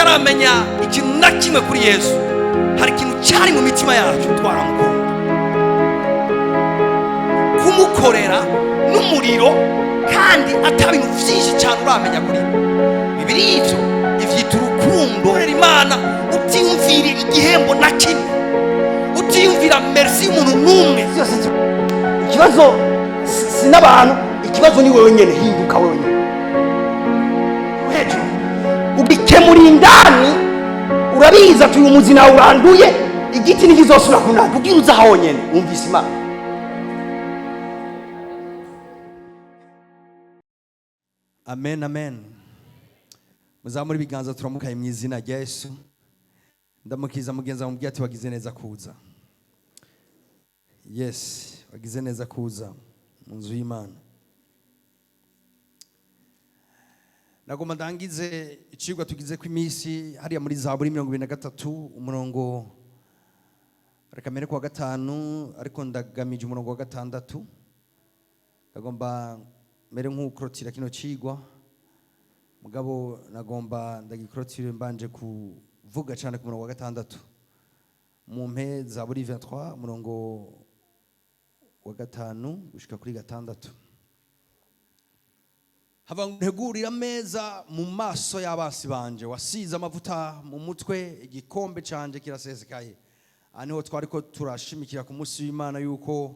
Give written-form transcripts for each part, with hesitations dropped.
Tutaramenya ikintu na kimwe kuri Yesu, hari ikintu cyari mu mitima yacu. Twaramukunda, kumukorera n'umuriro, kandi ata bintu byinshi cyane uramenya kuri we. Bibiri ivyo ivyita urukundo. Korera Imana utiyumvira igihembo na kimwe, utiyumvira merci y'umuntu n'umwe. Byose ikibazo si n'abantu, ikibazo ni wewe nyene. Hinduka wewe nyene hejuru, ugikemura indani. Urabizi ati uyu muzi nawe uranduye, igiti ntikizosubira kunanda. Ubwira uza honyene wumvise Imana. Amen, amen. Muzamure ibiganza, turamukaye mu izina rya Yesu. Ndamukiza mugenzi wawe, mubwire ati: "Wagize neza kuza." Yes, wagize neza kuza mu nzu y'Imana. Nagomba ndangize icigwa tugize ko iminsi hariya muri Zaburi 23, umurongo, reka mbere kuwa gatanu, ariko ndagamije umurongo wa gatandatu. Ndagomba mbere nk'ukurotira kino cigwa, mugabo nagomba ndagikorotire mbanje kuvuga cyane ku murongo wa gatandatu. Mu mpe Zaburi 23, umurongo wa gatanu gushika kuri gatandatu. Hava ngo: "Ntegurira ameza mu maso y'abasi banje, wasize amavuta mu mutwe, igikombe canje kirasesekaye." Aha niho twari ko turashimikira ku munsi w'Imana yuko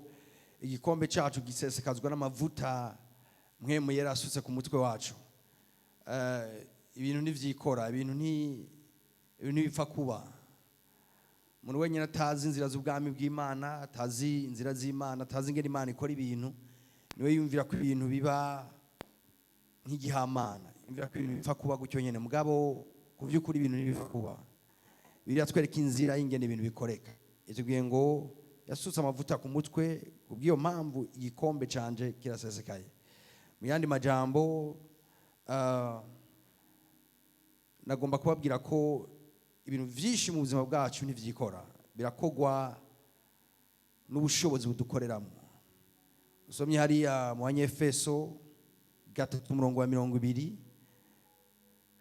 igikombe cyacu gisesekazwa n'amavuta Mpwemu Yera asutse ku mutwe wacu. Ibintu ntivyikora, ibintu ntibipfa kuba. Umuntu wenyine atazi inzira z'ubwami bw'Imana, atazi inzira z'Imana, atazi ingene Imana ikora ibintu, niwe yumvira ko ibintu biba nk'igihamana, yumvira ko ibintu bipfa kuba gutyo nyene. Mugabo ku by'ukuri ibintu ntibipfa kuba. Biriya twereka inzira y'ingene ibintu bikoreka. Itubwiye ngo yasutse amavuta ku mutwe, kubw'iyo mpamvu igikombe canje kirasesekaye. Mu yandi majambo, nagomba kubabwira ko ibintu byinshi mu buzima bwacu ntivyikora, birakogwa n'ubushobozi budukoreramo. Usomye hariya mu Banyefeso 3, umurongo wa 20,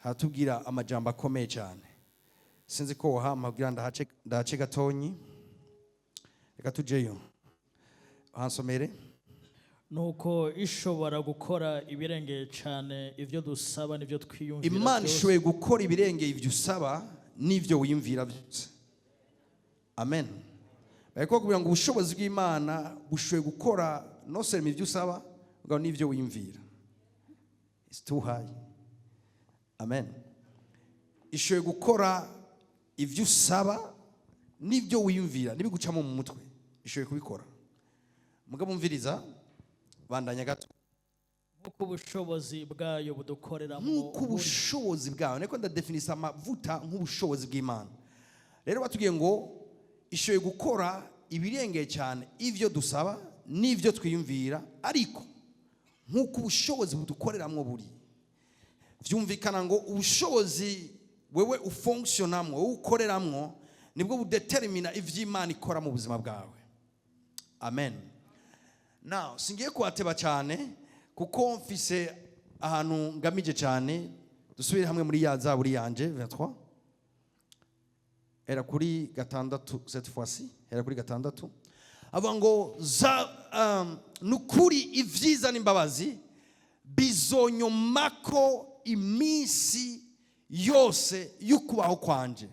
haratubwira amajambo akomeye cyane. Sinzi ko wohama kugira ndahace gatonyi. Reka tujeyo, hansomere. Nuko ishobora gukora ibirengeye cyane ibyo dusaba n'ibyo twiyumvira Imana byose. ishoboye gukora ibirengeye ibyo usaba n'ibyo wiyumvira byose. Amen. Bariko kugira ngo ubushobozi bw'Imana bushoboye gukora non seulement ibyo usaba, mugabo n'ibyo wiyumvira. It's too high. Amen. Ishoboye gukora ibyo usaba n'ibyo wiyumvira, n'ibigucamo mu mutwe, ishoboye kubikora. Mugabo umviriza, bandanya gato. Nk'uko ubushobozi bwayo budukoreramo. Nk'uko ubushobozi bwawe. Niko ndadefinisa amavuta nk'ubushobozi bw'Imana. Rero batubwiye ngo ishoboye gukora ibirengeye cyane ibyo dusaba n'ibyo twiyumvira, ariko nk'uko ubushobozi budukoreramo buri. Byumvikana ngo ubushobozi wewe ufonctionnamwo, wowe ukoreramwo, nibwo budetermina ivy'Imana ikora mu buzima bwawe. Amen. Now, singiye kuhateba cyane kuko mfise ahantu ngamije cyane. Dusubire hamwe muri ya Zaburi yanje 23, hera kuri gatandatu. Cette fois-ci hera kuri gatandatu. Avuga ngo za nukuri ibyiza n'imbabazi bizonyomako iminsi yose y'ukubaho kwanje,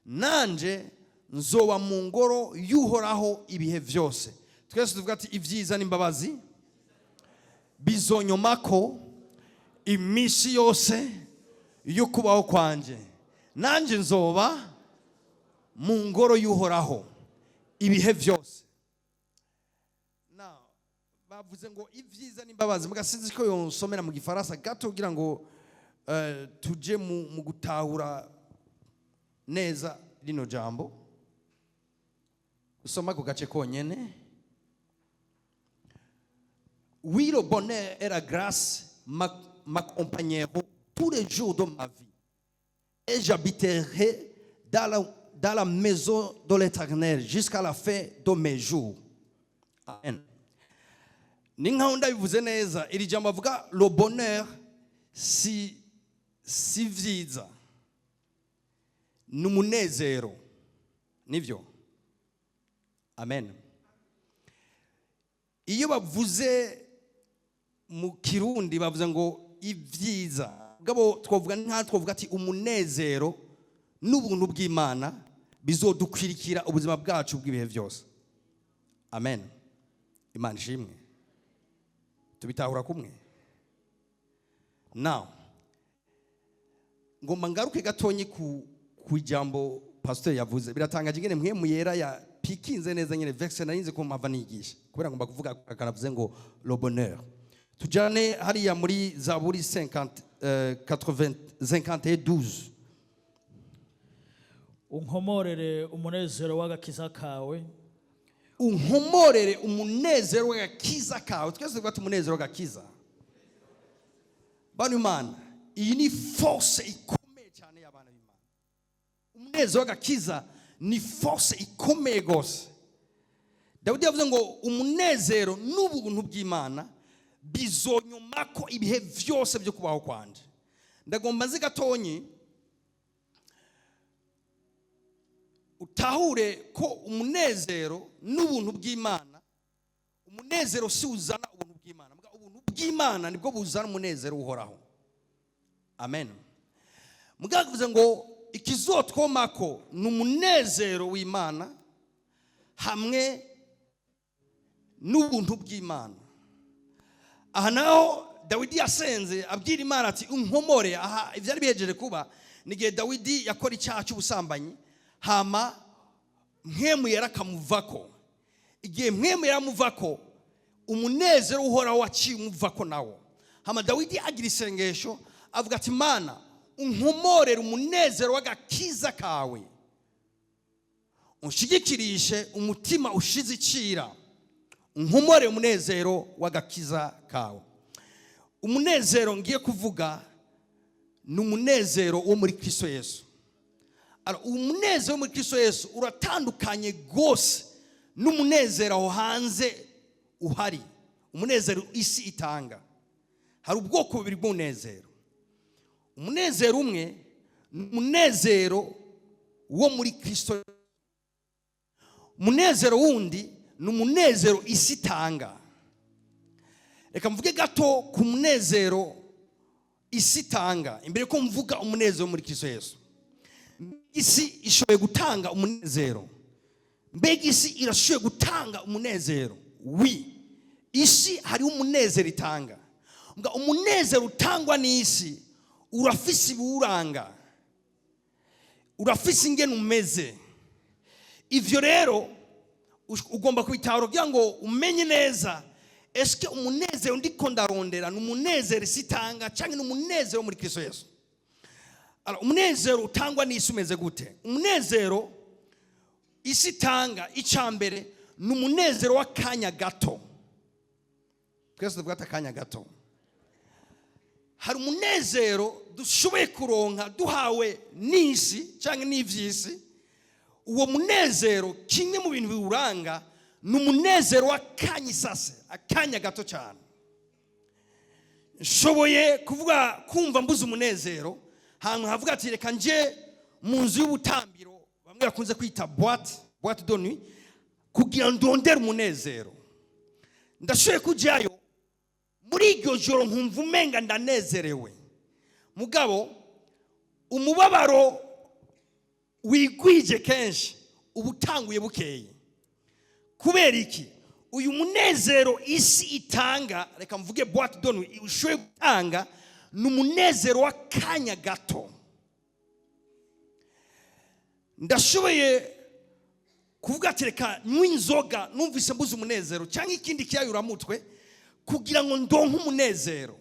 nanje nzoba mu ngoro y'Uhoraho ibihe byose. Twese tuvuga ati: "Ibyiza n'imbabazi bizonyomako iminsi yose y'ukubaho kwanje, nanjye nzoba mu ngoro y'Uhoraho ibihe byose." Now, bavuze ngo ibyiza n'imbabazi. Muga sinzi ko yonsomera mu Gifaransa gato kugira ngo tuje mu gutahura neza rino jambo. Usoma ku gace konyene. "Oui, le bonheur et la grâce m'accompagneront tous les jours de ma vie et j'habiterai dans la maison de l'Éternel jusqu'à la fin de mes jours." Amen. Ni nkaho ndabivuze neza, iri jambo avuga le bonheur si vyiza. Ni umunezero, nibyo. Amen. Iyo bavuze mu Kirundi bavuze ngo ibyiza, mugabo twavuga nka twavuga ati umunezero n'ubuntu bw'Imana bizodukwirikira ubuzima bwacu bw'ibihe byose. Amen. Imana ishimwe. Tubitahura kumwe. Now ngomba ngaruke gatonyi ku ijambo pasteur yavuze. Biratangaje ingene Mpwemu Yera ya pikinze neza nyene verset narinze ko mpava nigisha, kubera ngomba kuvuga akanavuze ngo le bonheur. Tujane hariya muri Zaburi 50, 80, 51 12. Unkomorere umunezero w'agakiza kawe. Unkomorere umunezero w'agakiza kawe. Twese tuvuga ati umunezero w'agakiza. Bano Imana, iyi ni force ikomeye cyane y'abana b'Imana. Umunezero w'agakiza ni force ikomeye rwose. Dawidi yavuze ngo umunezero n'ubuntu bw'Imana bizonyumako ibihe byose byo kubaho kwanje. Ndagomba nzi gatonyi utahure ko umunezero n'ubuntu bw'Imana, umunezero si uzana ubuntu bw'Imana, mbwa ubuntu bw'Imana nibwo buzana umunezero uhoraho. Amen. Mugabo bivuze ngo ikizotwomako ni umunezero w'Imana hamwe n'ubuntu bw'Imana. Aha naho Dawidi yasenze abwira Imana ati unkomore. Aha ivyari bihejeje kuba ni igihe Dawidi yakora icyaha cy'ubusambanyi, hama Mpwemu Yera akamuvako. Igihe Mpwemu Yera amuvako, umunezero uhoraho waciye umuvako nawo. Hama Dawidi agira isengesho avuga ati Mana, unkomorere umunezero w'agakiza kawe, unshigikirishe umutima ushize icira, unkomorere umunezero w'agakiza kawe. Umunezero ngiye kuvuga ni umunezero wo muri Kristo Yesu. Alors, umunezero wo muri Kristo Yesu uratandukanye rwose n'umunezero aho hanze uhari, umunezero isi itanga. Hari ubwoko bubiri bw'umunezero. Umunezero umwe ni umunezero wo muri Kristo, umunezero wundi ni umunezero isi itanga. Reka mvuge gato ku munezero isi itanga imbere ko mvuga umunezero muri Kristo Yesu. Isi ishoboye gutanga umunezero. Mbega isi irashoboye gutanga umunezero? Wi, isi hariho umunezero itanga. Mbwa umunezero utangwa n'isi urafise ibiwuranga, urafise ingene umeze. Ivyo rero ugomba kubitahura kugira ngo umenye neza eske umunezero ndiko ndarondera ni umunezero isi itanga canke ni umunezero muri Kristo Yesu. Alors, umunezero utangwa n'isi umeze gute? Umunezero isi itanga, icya mbere ni umunezero w'akanya gato. Twese tuvuga ati akanya gato. Hari umunezero dushoboye kuronka duhawe n'isi cyangwa n'ivy'isi. Uwo munezero, kimwe mu bintu biwuranga ni umunezero w'akanya isase, akanya gato cyane. Nshoboye kuvuga kumva mbuze umunezero, hantu havuga ati reka nje mu nzu y'ubutambiro, bamwe bakunze kwita boîte de nuit, kugira ndondere umunezero. Ndashoboye kujyayo muri iryo joro nkumva umenga ndanezerewe, mugabo umubabaro wigwije kenshi uba utanguye bukeye. Kubera iki? Uyu munezero isi itanga, reka mvuge boîte de nuit ushoboye gutanga, ni umunezero w'akanya gato. Ndashoboye kuvuga ati reka nywe inzoga numvise mbuze umunezero, cyangwa ikindi kiyayuramutwe kugira ngo ndonke umunezero.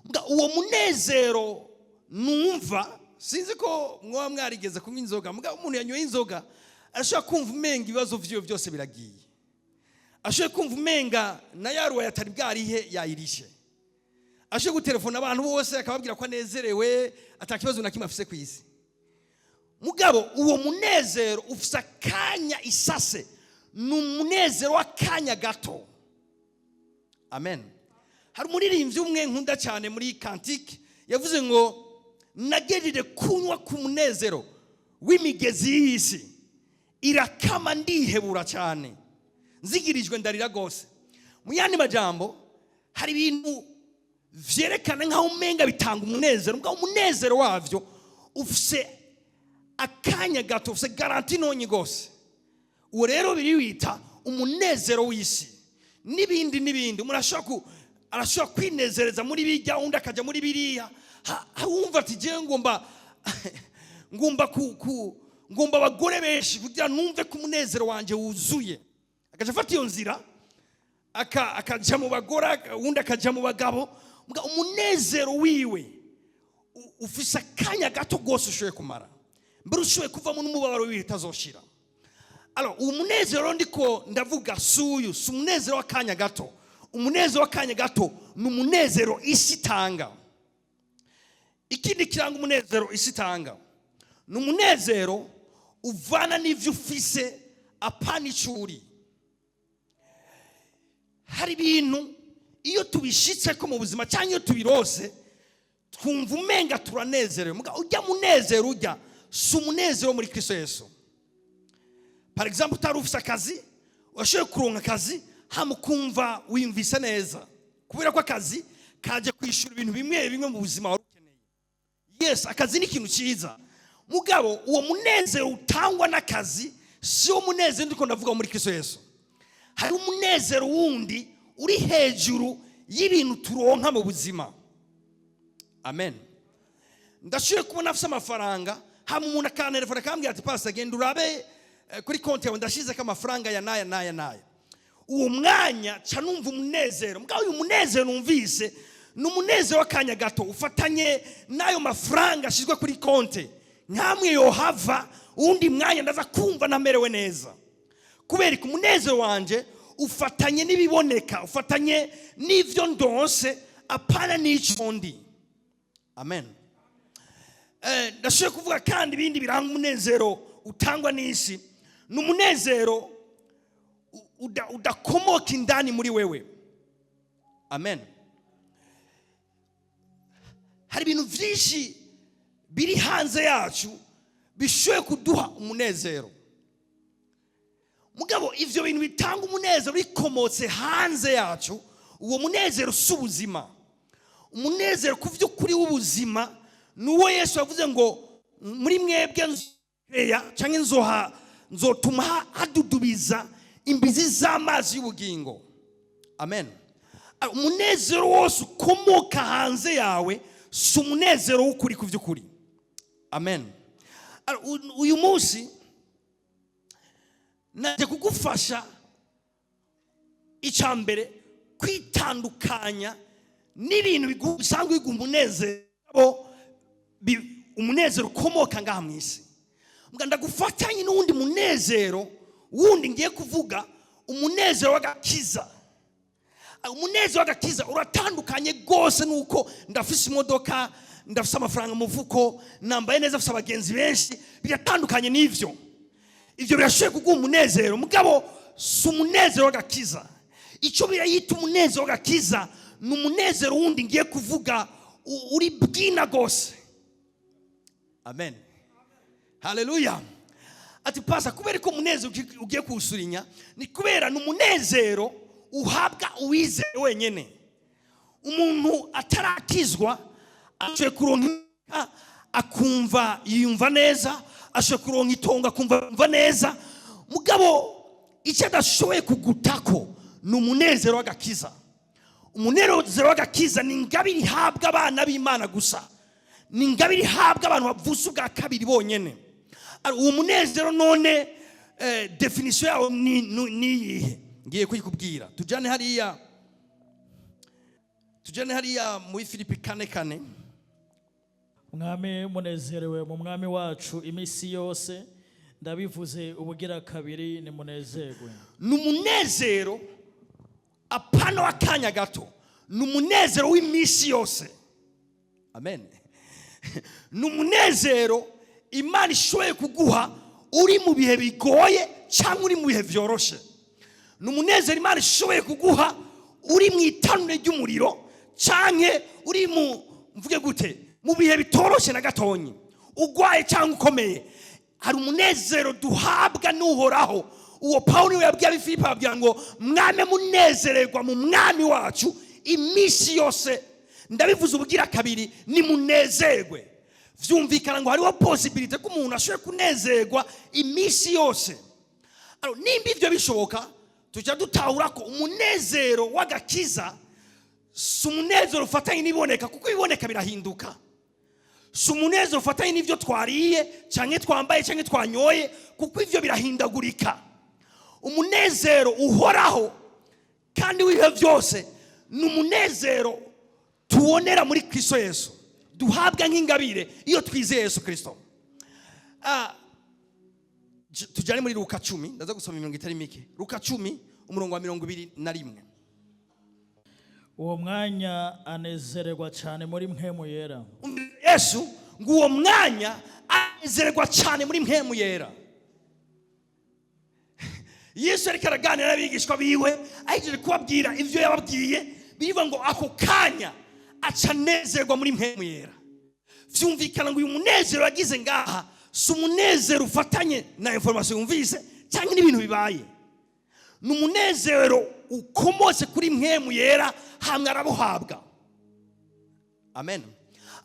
Mbwa uwo munezero numva, sinzi ko mwaba mwarigeze kunywa inzoga, mbwa umuntu yanyoye inzoga arashobora kumva umenga ibibazo vyiwe byose biragiye, ashoboye kumva umenga na yaruwa yatari bwarihe yayirishe, ashoboye gutelefona abantu bose akababwira ko anezerewe ata kibazo na kimwe afise ku isi. Mugabo uwo munezero ufise akanya isase, ni umunezero w'akanya gato. Amen. Hari umuririmbyi umwe nkunda cyane muri Cantique yavuze ngo nagejeje kunywa ku munezero w'imigezi y'isi irakama, ndihebura cyane, nzigirijwe ndarira rwose. Mu yandi majambo, hari ibintu vyerekana nk'aho umenga bitanga umunezero, mugabo umunezero wavyo ufise akanya gato, ufise garantie ntonyi rwose. Uwo rero biri wita umunezero w'isi n'ibindi n'ibindi. Umuntu arashobora kwinezereza muri bijya, undi akajya muri biriya. Wumva ati: "Jewe ngomba ku, ku, ngomba abagore benshi kugira numve ko umunezero wanjye wuzuye." Agaca afata iyo nzira, akaja mu bagore, uwundi akaja mu bagabo. Umunezero wiwe ufise akanya gato rwose ushoboye kumara, mbere ushoboye kuvamo n'umubabaro wiwe utazoshira. Alors, uwo munezero ndiko ndavuga si uyu, si umunezero w'akanya gato. Umunezero w'akanya gato ni umunezero isi itanga. Ikindi kiranga umunezero isi itanga ni umunezero uvana n'ivyo ufise, apana ico uri. Hari ibintu iyo tubishitseko mu buzima cyangwa iyo tubirose, twumva umenga turanezerewe. Muga ujya munezero ujya si umunezero wo muri Kristo Yesu. Par exemple, utari ufise akazi, washoboye kuronka akazi, hama ukumva wiyumvise neza kubera ko akazi kaje kwishyura ibintu bimwe bimwe mu buzima wari ukeneye. Yes, akazi ni ikintu cyiza, mugabo uwo munezero utangwa n'akazi si wo munezero ndiko ndavuga muri Kristo Yesu. Hari umunezero wundi uri hejuru y'ibintu turonka mu buzima. Amen. Ndashoboye kubona afise amafaranga, hama umuntu akantelefona akambwira ati: "Pastor, genda urabe kuri konti yawe, ndashizeko amafaranga ya naya naya naya." Uwo mwanya ca numva umunezero. Mugabo uyu munezero numvise ni umunezero w'akanya gato ufatanye n'ayo mafaranga ashyizwe kuri konti. Nkamwe yohava, uwundi mwanya ndaza kumva namerewe neza, kubera ko umunezero wanje ufatanye n'ibiboneka, ufatanye n'ivyo ndonse, apana n'ico ndi. Amen. Ndashoboye kuvuga kandi ibindi biranga umunezero utangwa n'isi: ni umunezero udakomoka indani muri wewe. Amen. Hari ibintu byinshi biri hanze yacu bishoboye kuduha umunezero, mugabo ivyo bintu bitanga umunezero bikomotse hanze yacu, uwo munezero si ubuzima. Umunezero ku by'ukuri w'ubuzima ni uwo Yesu yavuze ngo: "Muri mwebwe nzoheya cyangwa nzoha, nzotuma hadudubiza imbizi z'amazi y'ubugingo." Amen. Umunezero wose ukomoka hanze yawe si umunezero w'ukuri ku by'ukuri. Amen. Uyu munsi najya kugufasha, icya mbere, kwitandukanya n'ibintu bisanzwe biguha umunezero, umunezero ukomoka ngaha mu isi. Mbwa ndagufatanye n'uwundi munezero wundi ngiye kuvuga, umunezero w'agakiza. Umunezero w'agakiza uratandukanye rwose nuko ndafise imodoka, ndafise amafaranga mu mufuko, nambaye neza, afise abagenzi benshi. Biratandukanye n'ivyo. Ibyo birashoboye kuguha umunezero, mugabo si umunezero w'agakiza. Icyo birayita umunezero w'agakiza ni umunezero wundi ngiye kuvuga, uri bwina rwose. Amen, haleluya. Ati: "Pastor, kubera ko umunezero ugiye kuwusurinya?" Ni kubera ni umunezero uhabwa uwizeye wenyine. Umuntu atarakizwa ashoboye kuronka imodoka, akumva yiyumva neza, ashoboye kuronka itongo, akumva yumva neza, mugabo icyo adashoboye kugutako ni umunezero w'agakiza. Umunezero w'agakiza ni ingabire ihabwa abana b'Imana gusa, ni ingabire ihabwa abantu bavutse ubwa kabiri bonyine. Uwo munezero none, définition yawo ni iyihe? Ngiye kuyikubwira. Tujyane hariya muri Filipi 4:4. Mwami munezerewe mu Mwami wacu iminsi yose. Ndabivuze ubugira kabiri, nimunezerwe. Ni umunezero apana w'akanya gato, ni umunezero w'iminsi yose. Amen. Ni umunezero Imana ishoboye kuguha uri mu bihe bigoye cyangwa uri mu bihe byoroshe. Ni umunezero Imana ishoboye kuguha uri mu itanure ry'umuriro cyangwa uri mu, mvuge gute, mu bihe bitoroshe na gatonyi, urwaye cyangwa ukomeye. Hari umunezero duhabwa n'Uhoraho. Uwo Pawulo niwe yabwiye Abifilipi, ababwira ngo: "Mwame munezererwa mu Mwami wacu iminsi yose. Ndabivuze ubugira kabiri, nimunezerwe." Vyumvikana ngo hariho possibilité ko umuntu ashoboye kunezerwa iminsi yose. Alors, nimba ivyo bishoboka, tujya dutahura ko umunezero w'agakiza si umunezero ufatanye n'ibiboneka, kuko ibiboneka birahinduka. Si umunezero ufatanye n'ibyo twariye cyangwa twambaye cyangwa twanyoye, kuko ibyo birahindagurika. Umunezero uhoraho kandi w'ibihe byose ni umunezero tubonera muri Kristo Yesu, duhabwa nk'ingabire iyo twizeye Yesu Kristo. Tujyane muri Luka 10. Ndaza gusoma imirongo itari mike. Luka 10, umurongo wa 21. Uwo mwanya anezererwa cyane muri Mpwemu Yera. Yesu ngo uwo mwanya anezererwa cyane muri Mpwemu Yera. Yesu ariko araganira n'abigishwa biwe, ahejeje kubabwira ibyo yababwiye, bivuga ngo ako kanya aca anezerwa muri Mpwemu Yera. Vyumvikana ngo uyu munezero yagize ngaha si umunezero ufatanye na information yumvise cyangwa n'ibintu bibaye, ni umunezero ukomotse kuri Mpwemu Yera, hamwe arabuhabwa. Amen.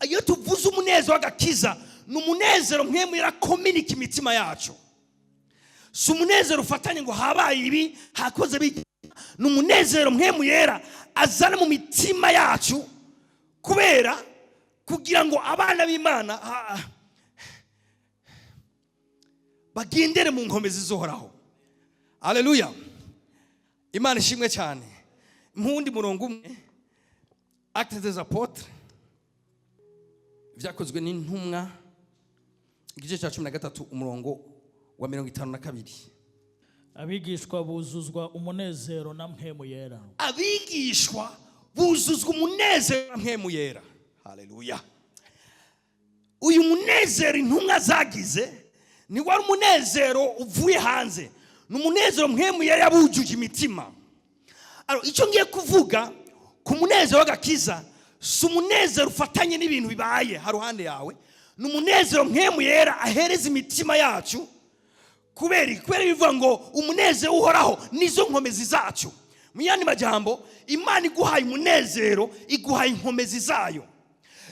Iyo tuvuze umunezero w'agakiza, ni umunezero Mpwemu Yera akominika imitima yacu. Si umunezero ufatanye ngo habaye ibi, hakoze bijya. Ni umunezero Mpwemu Yera azana mu mitima yacu kubera kugira ngo abana b'Imana bagendere mu nkomezi zihoraho. Aleluya, Imana ishimwe cyane. Mpundi murongo umwe, Actes des Apôtres, Ibyakozwe n'Intumwa, igice cya 13, umurongo wa 52. Abigishwa buzuzwa umunezero na Mpwemu Yera. Abigishwa buzuzwa umunezero na Mpwemu Yera. Haleluya. Uyu munezero intumwa zagize ni wari umunezero uvuye hanze, ni umunezero Mpwemu Yera yabujuje imitima. Alors, icyo ngiye kuvuga ku munezero w'agakiza si umunezero ufatanye n'ibintu bibaye haruhande yawe, ni umunezero Mpwemu Yera ahereza imitima yacu. Kubera iki? Kubera bivuga ngo umunezero uhoraho nizo nkomezi zacu. Mu yandi majambo, Imana iguhaye umunezero, iguhaye inkomezi zayo.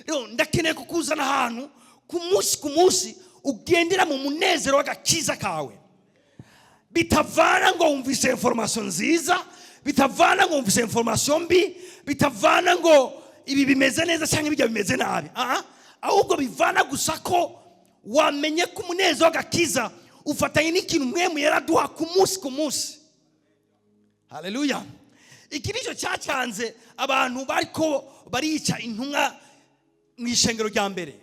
Rero ndakeneye kukuzana ahantu ku munsi ku munsi ugendera mu munezero w'agakiza kawe, bitavana ngo wumvise information nziza, bitavana ngo wumvise information mbi, bitavana ngo ibi bimeze neza cyangwa ibijya bimeze nabi. Aha, ahubwo bivana gusa ko wamenye ko umunezero w'agakiza ufatanye n'ikintu Mpwemu yaraduha ku munsi ku munsi. Haleluya. Iki nicyo cyacanze abantu bariko barica intumwa mu ishengero rya mbere.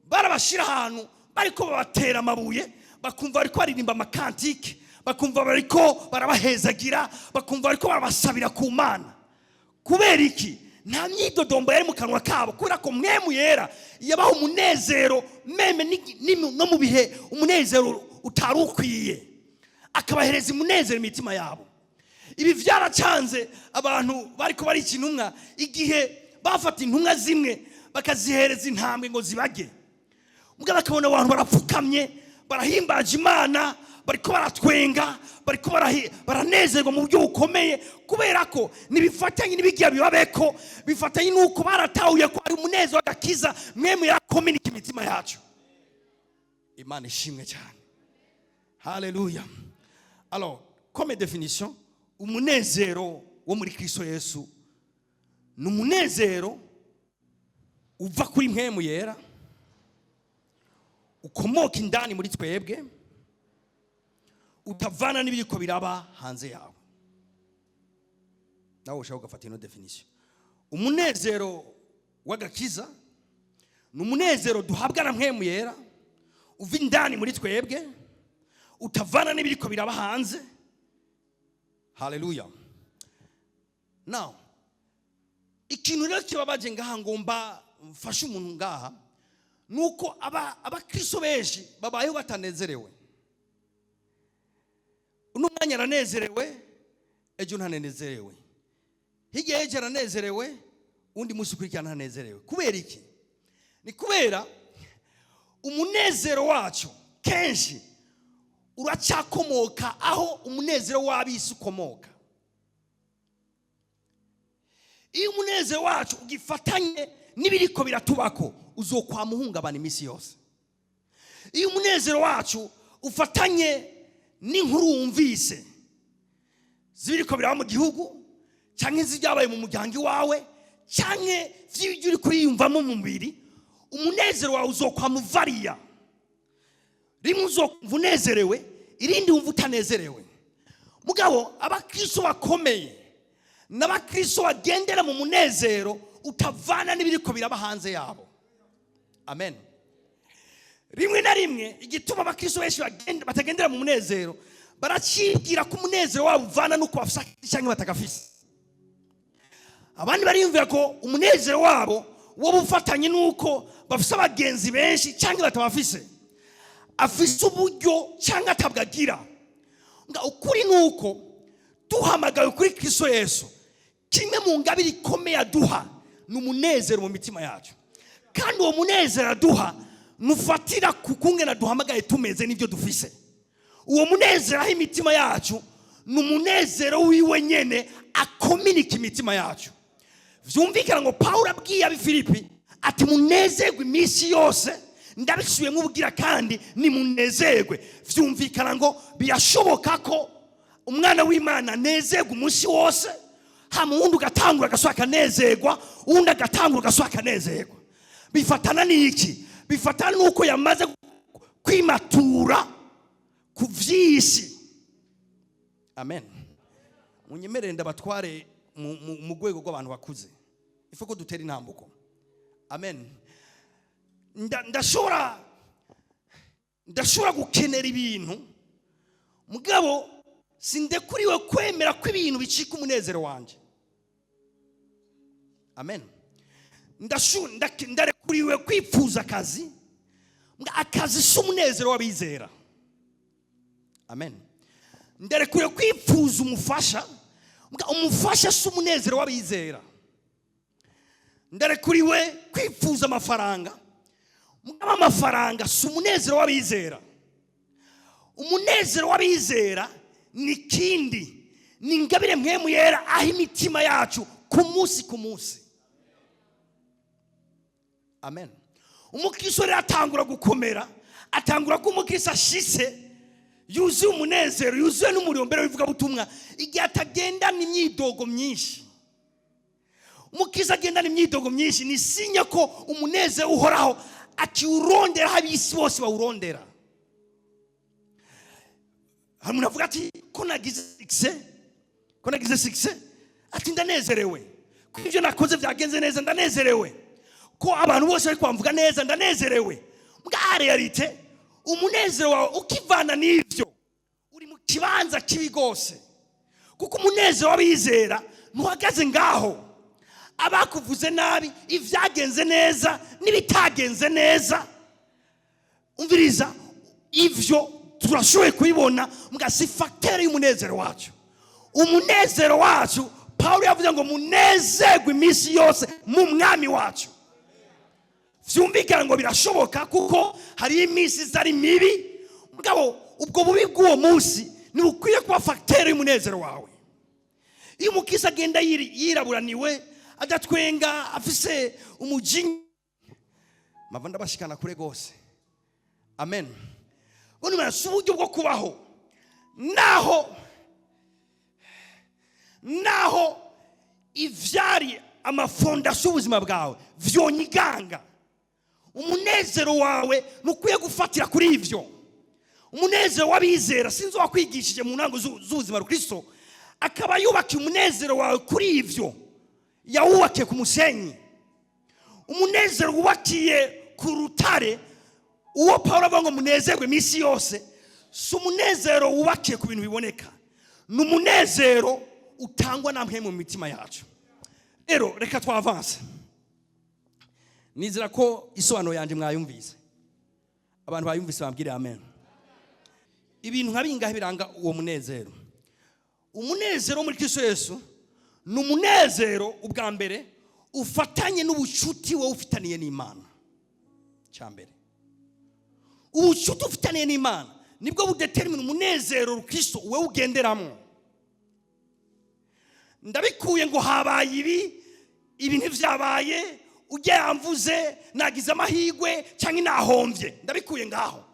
Barabashyira ahantu bariko babatera amabuye, bakumva bariko baririmba ama cantiques, bakumva bariko barabahezagira, bakumva bariko barabasabira ku Mana. Kubera iki? Nta myidodombo yari mu kanwa kabo, kubera ko Mpwemu Yera yabaha umunezero même no mu bihe umunezero utari ukwiye, akabahereza umunezero imitima yabo. Ibi byaracanze abantu bariko barica intumwa, igihe bafata intumwa zimwe bakazihereza intambwe ngo zibage, mbwa bakabona abantu barapfukamye, barahimbaje Imana, bariko baratwenga, bariko baranezerwa mu buryo bukomeye, kubera ko ntibifatanye n'ibigira bibabeko, bifatanye n'uko baratahuye ko ari umunezero w'agakiza Mpwemu yarakominika imitima yacu. Imana ishimwe cyane. Haleluya. Alors, comme définition, umunezero wo muri Kristo Yesu ni umunezero uva kuri Mpwemu Yera, ukomoka indani muri twebwe, utavana n'ibiriko biraba hanze yawe. Nawe ushaka ugafata ino définition: umunezero w'agakiza ni umunezero duhabwa na Mpwemu Yera, uva indani muri twebwe, utavana n'ibiriko biraba hanze. Haleluya. Now, ikintu rero kibabaje ngaha, ngomba mfashe umuntu ngaha, nuko abakristo benshi babayeho batanezerewe. Uno mwanya aranezerewe, ejo ntanezerewe, hirya y'ejo aranezerewe, undi munsi ukurikira ntanezerewe. Kubera iki? Ni kubera umunezero wacu kenshi Kenshi uracyakomoka aho umunezero w'ab'isi ukomoka. Iyo umunezero wacu ugifatanye n'ibiriko biratubako, uzokwama uhungabana iminsi yose. Iyo umunezero wacu ufatanye n'inkuru wumvise zibiriko biraba mu gihugu, cyangwa iz'ibyabaye mu muryango iwawe, cyangwa vy'ibyo uri kuriyumvamo mu mubiri, umunezero wawe uzokwama uvariya. Rimwe uzokumva unezerewe, irindi wumva utanezerewe. Mugabo abakristo bakomeye n'abakristo bagendera mu munezero utavana n'ibiriko biraba hanze yabo. Amen. Rimwe na rimwe igituma abakristo benshi batagendera mu munezero, baracibwira ko umunezero wabo uvana n'uko bafise akazi cyangwa batagafise. Abandi bariyumvira ko umunezero wabo wo ufatanye n'uko bafise abagenzi benshi cyangwa batabafise, afise uburyo cyangwa atabwagira. Nga ukuri ni uko duhamagawe kuri Kristo Yesu, kimwe mu ngabire ikomeye aduha ni umunezero mu mitima yacu. Kandi uwo munezero aduha nufatira ku kungena duhamagaye tumeze n'ibyo dufise. Uwo munezero aho imitima yacu ni umunezero wiwe nyene akominika imitima yacu. Vyumvikana ngo Pawulo abwiye ab'i Filipi ati: "Munezerwe iminsi yose, ndabisubiyemo ubwira kandi nimunezerwe." Vyumvikana ngo birashoboka ko umwana w'Imana anezerwa umunsi wose, hama uwundi ugatangura agasubira akanezerwa, uwundi agatangura agasubira akanezerwa. Bifatana n'iki? Bifatana n'uko yamaze kwimatura ku vy'isi. Amen. Munyemerere ndabatware mu rwego rw'abantu bakuze, ifu ko dutera intambuko. Amen. Ndashobora gukenera ibintu, mugabo sindekuriwe kwemera ko ibintu bicika umunezero wanje. Amen. Ndarekuriwe kwipfuza akazi, akazi si umunezero w'abizera. Amen. Ndarekuriwe kwipfuza umufasha, umufasha si umunezero w'abizera. Ndarekuriwe kwipfuza amafaranga, mugabo amafaranga si umunezero w'abizera. Umunezero w'abizera ni kindi, ni ingabire Mpwemu Yera aho imitima yacu ku munsi ku munsi. Amen. Umukristo rero atangura gukomera, atangura ko umukristo ashitse yuzuye umunezero, yuzuye n'umuriro mbere w'ivugabutumwa, igihe atagendana imyidogo myinshi. Umukristo agendana imyidogo myinshi ni signe ko umunezero uhoraho akiwurondera aho ab'isi bose bawurondera. Hari umuntu avuga ati: "Ko nagize succès, ko nagize succès," ati: "Ndanezerewe ko ibyo nakoze byagenze neza, ndanezerewe ko abantu bose bari kwamvuga neza, ndanezerewe." Bwa réalité, umunezero wawe ukivana n'ibyo, uri mu kibanza kibi rwose, kuko umunezero w'abizera ntuhagaze ngaho. Abakuvuze nabi, ibyagenze neza n'ibitagenze neza, umviriza, ivyo turashoboye kubibona, mbwa si facteur y'umunezero wacu. Umunezero wacu, Pawulo yavuze ngo: "Munezerwe iminsi yose mu Mwami wacu." Vyumvikana ngo birashoboka, kuko hariyo iminsi itari mibi, mugabo ubwo bubi bw'uwo munsi ntibukwiye kuba facteur y'umunezero wawe. Iyo umukristo agenda yiraburaniwe, adatwenga, afise umujinya, mava ndabashikana kure rwose. Amen. Buno si uburyo bwo kubaho. Naho ivyari ama fondations y'ubuzima bwawe vyonyiganga, umunezero wawe ntukwiye gufatira kuri ivyo. Umunezero w'abizera, sinzi uwakwigishije mu ntango z'ubuzima Kristo akaba yubakiye umunezero wawe kuri ivyo, yawubakiye ku musenyi. Umunezero wubakiye ku rutare, uwo Paul avuga ngo munezerwe iminsi yose, si umunezero wubakiye ku bintu biboneka, ni umunezero utangwa namwe mu mitima yacu. Rero reka twavanse. Nizera ko isobanuro yanjye mwayumvise. Abantu bayumvise bambwire amen. Ibintu nka bingahe biranga uwo munezero? Umunezero wo muri Kristo Yesu ni umunezero ubwa mbere ufatanye n'ubucuti wowe ufitaniye n'Imana. Cya mbere, Ubucuti ufitaniye n'Imana nibwo budetermina umunezero rukristo wowe ugenderamo. Ndabikuye ngo habaye ibi, ibi ntivyabaye, ujya yamvuze, nagize amahirwe cyangwa nahombye, ndabikuye ngaho.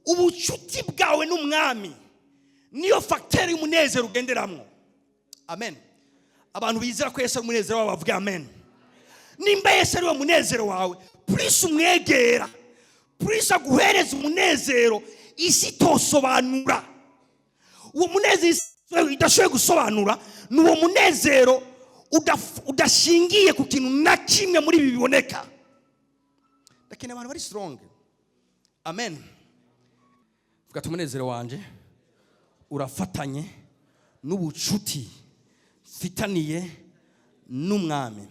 Ubucuti bwawe n'Umwami niyo facteur y'umunezero ugenderamo. Amen. Abantu bizera ko Yesu ari umunezero wabo bavuge amen. Nimba Yesu ari we munezero wawe, plus umwegera, plus aguhereza umunezero isi itosobanura. Uwo munezero isi idashoboye gusobanura ni uwo munezero udashingiye ku kintu na kimwe muri ibi biboneka. Ndakeneye abantu bari strong. Amen. Vuga ati: "Umunezero wanje urafatanye n'ubucuti mfitaniye n'Umwami."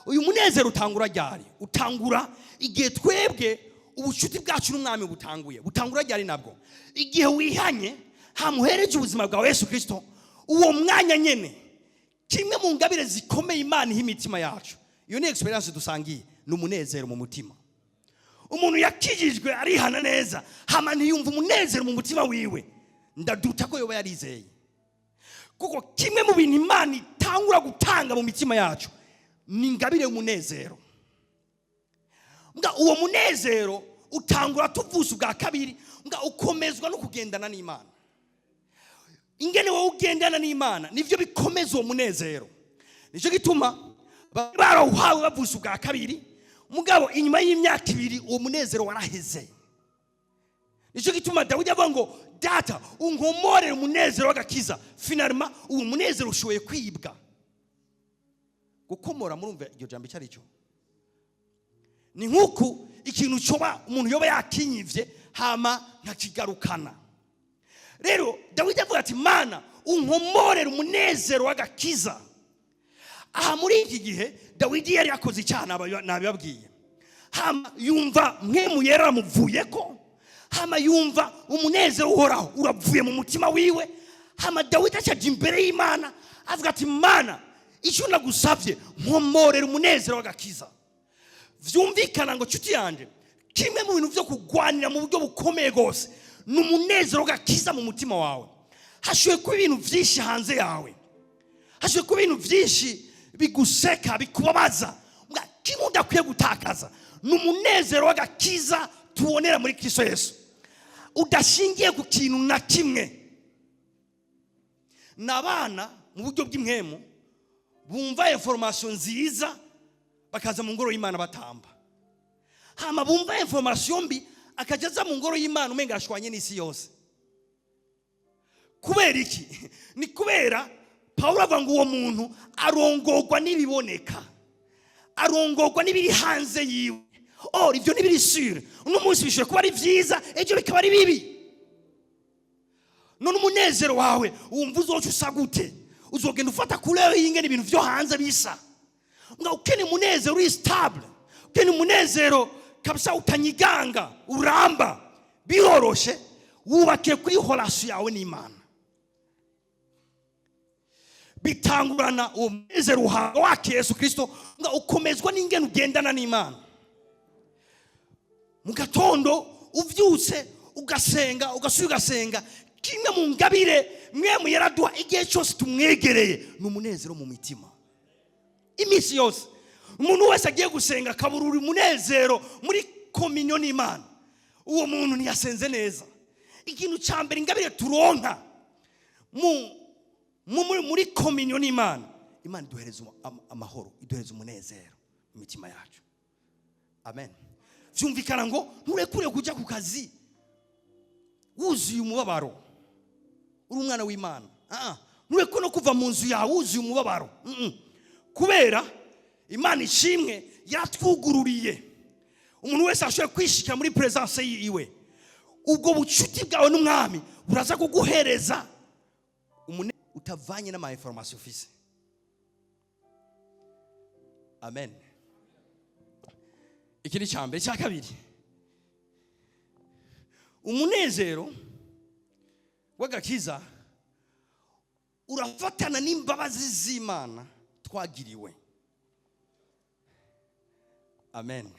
Uyu munezero utangura ryari? Utangura igihe twebwe ubucuti bwacu n'Umwami butanguye. Butangura ryari nabwo? Igihe wihanye, hamuhereje ubuzima bwawe Yesu Kirisito. Uwo mwanya nyene, kimwe mu ngabire zikomeye Imana iha imitima yacu, iyo ni expérience dusangiye, ni umunezero mu mutima. Umuntu yakijijwe, arihana neza, hama ntiyumva umunezero mu mutima wiwe, ndaduta ko yoba yarizeye. Kuko kimwe mu bintu Imana itangura gutanga mu mitima yacu ni ingabire y'umunezero. Mbwa uwo munezero utangura tuvuse ubwa kabiri, mbwa ukomezwa no kugendana n'Imana. Ingene wowe ugendana n'Imana nivyo bikomeza uwo munezero. Nicyo gituma bari barawuhawe bavuse ubwa kabiri, mugabo inyuma y'imyaka 2 uwo munezero waraheze. Nicyo gituma Dawidi avuga ngo: "Data, unkomorere umunezero w'agakiza." Finalement uwo munezero ushoboye kwibwa. Gukomora, murumva iryo jambo icyo ari cyo? Ni nk'uku ikintu coba umuntu yoba yakinyivye, hama nkakigarukana. Rero Dawidi avuga ati: "Mana, unkomorere umunezero w'agakiza." Aha muri iki gihe Dawidi yari yakoze icyaha, nabibabwiye. Hama yumva Mpwemu Yera amuvuye ko, hama yumva umunezero Uhoraho uravuye mu mutima wiwe. Hama Dawidi acaja imbere y'Imana, avuga ati: "Mana, icyo nagusabye, nkomorera umunezero w'agakiza." Vyumvikana ngo, nshuti yanje, kimwe mu bintu byo kugwanira mu buryo bukomeye rwose ni umunezero w'agakiza mu mutima wawe. Hashoboye kuba ibintu byinshi hanze yawe, hashoboye kuba ibintu byinshi biguseka, bikubabaza. Mbwa kimwe udakwiye gutakaza ni umunezero w'agakiza tubonera muri Kristo Yesu, udashingiye ku kintu na kimwe. Ni abana mu buryo bw'impwemu bumva information nziza, bakaza mu ngoro y'Imana batamba, hama bumva information mbi, akajya aza mu ngoro y'Imana umenga arashwanye n'isi yose. Kubera iki? Ni kubera Pawulo avuga ngo uwo muntu arongorwa n'ibiboneka, arongorwa n'ibiri hanze yiwe. Or ibyo ntibiri sûrs. Uno munsi bishobora kuba ari byiza, ejo bikaba ari bibi. None umunezero wawe wumva uzoca usa gute? Uzogenda ufata couleur y'ingene ibintu byo hanze bisa? Nga ukeneye umunezero uri stable, ukeneye umunezero kabisa utanyiganga, uramba, biroroshe: wubakiye kuri relation yawe n'Imana. Bitangurana uwo munezero uhawe wakiye Yesu Kirisito, nga ukomezwa n'ingene ugendana n'Imana. Mu gatondo ubyutse, ugasenga, ugasubira ugasenga, kimwe mu ngabire Mpwemu Yera aduha igihe cyose tumwegereye ni umunezero mu mitima iminsi yose. Umuntu wese agiye gusenga akaburura umunezero muri communion n'Imana, uwo muntu ntiyasenze neza. Ikintu cya mbere, ingabire turonka muri communion n'Imana, Imana iduhereza amahoro, iduhereza umunezero mu mitima yacu. Amen. Byumvikana ngo nturekure kujya ku kazi wuzuye umubabaro uri umwana w'Imana. Ah, nturekure no kuva mu nzu yawe wuzuye umubabaro. Kubera Imana ishimwe, yatwugururiye, umuntu wese ashoboye kwishikira muri présence yiwe. Ubwo bucuti bwawe n'Umwami buraza kuguhereza utavanye n'ama information ufise. Amen. Iki ni icya mbere. Icya kabiri, umunezero w'agakiza urafatana n'imbabazi z'Imana twagiriwe. Amen.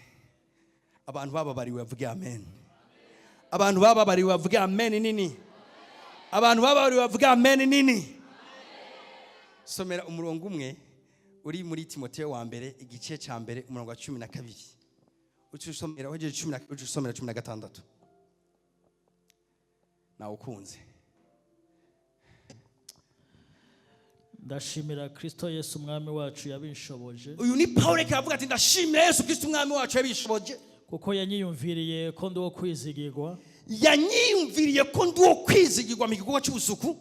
Abantu bababariwe bavuge amen. Abantu bababariwe bavuge amen nini. Abantu bababariwe bavuge amen nini. Somera umurongo umwe uri muri Timoteyo wa mbere, igice cya mbere, umurongo wa 12. Uca usomera uhejeje cumi na, uca usomera 16. Nawukunze. Ndashimira Kristo Yesu umwami wacu yabinshoboje. Uyu ni Pawulo, reka aravuga ati: "Ndashimira Yesu Kristo umwami wacu yabishoboje." Kuko yanyiyumviriye ko ndi uwo kwizigirwa. Yanyiyumviriye ko ndi uwo kwizigirwa mu gikorwa cy'ubusuku.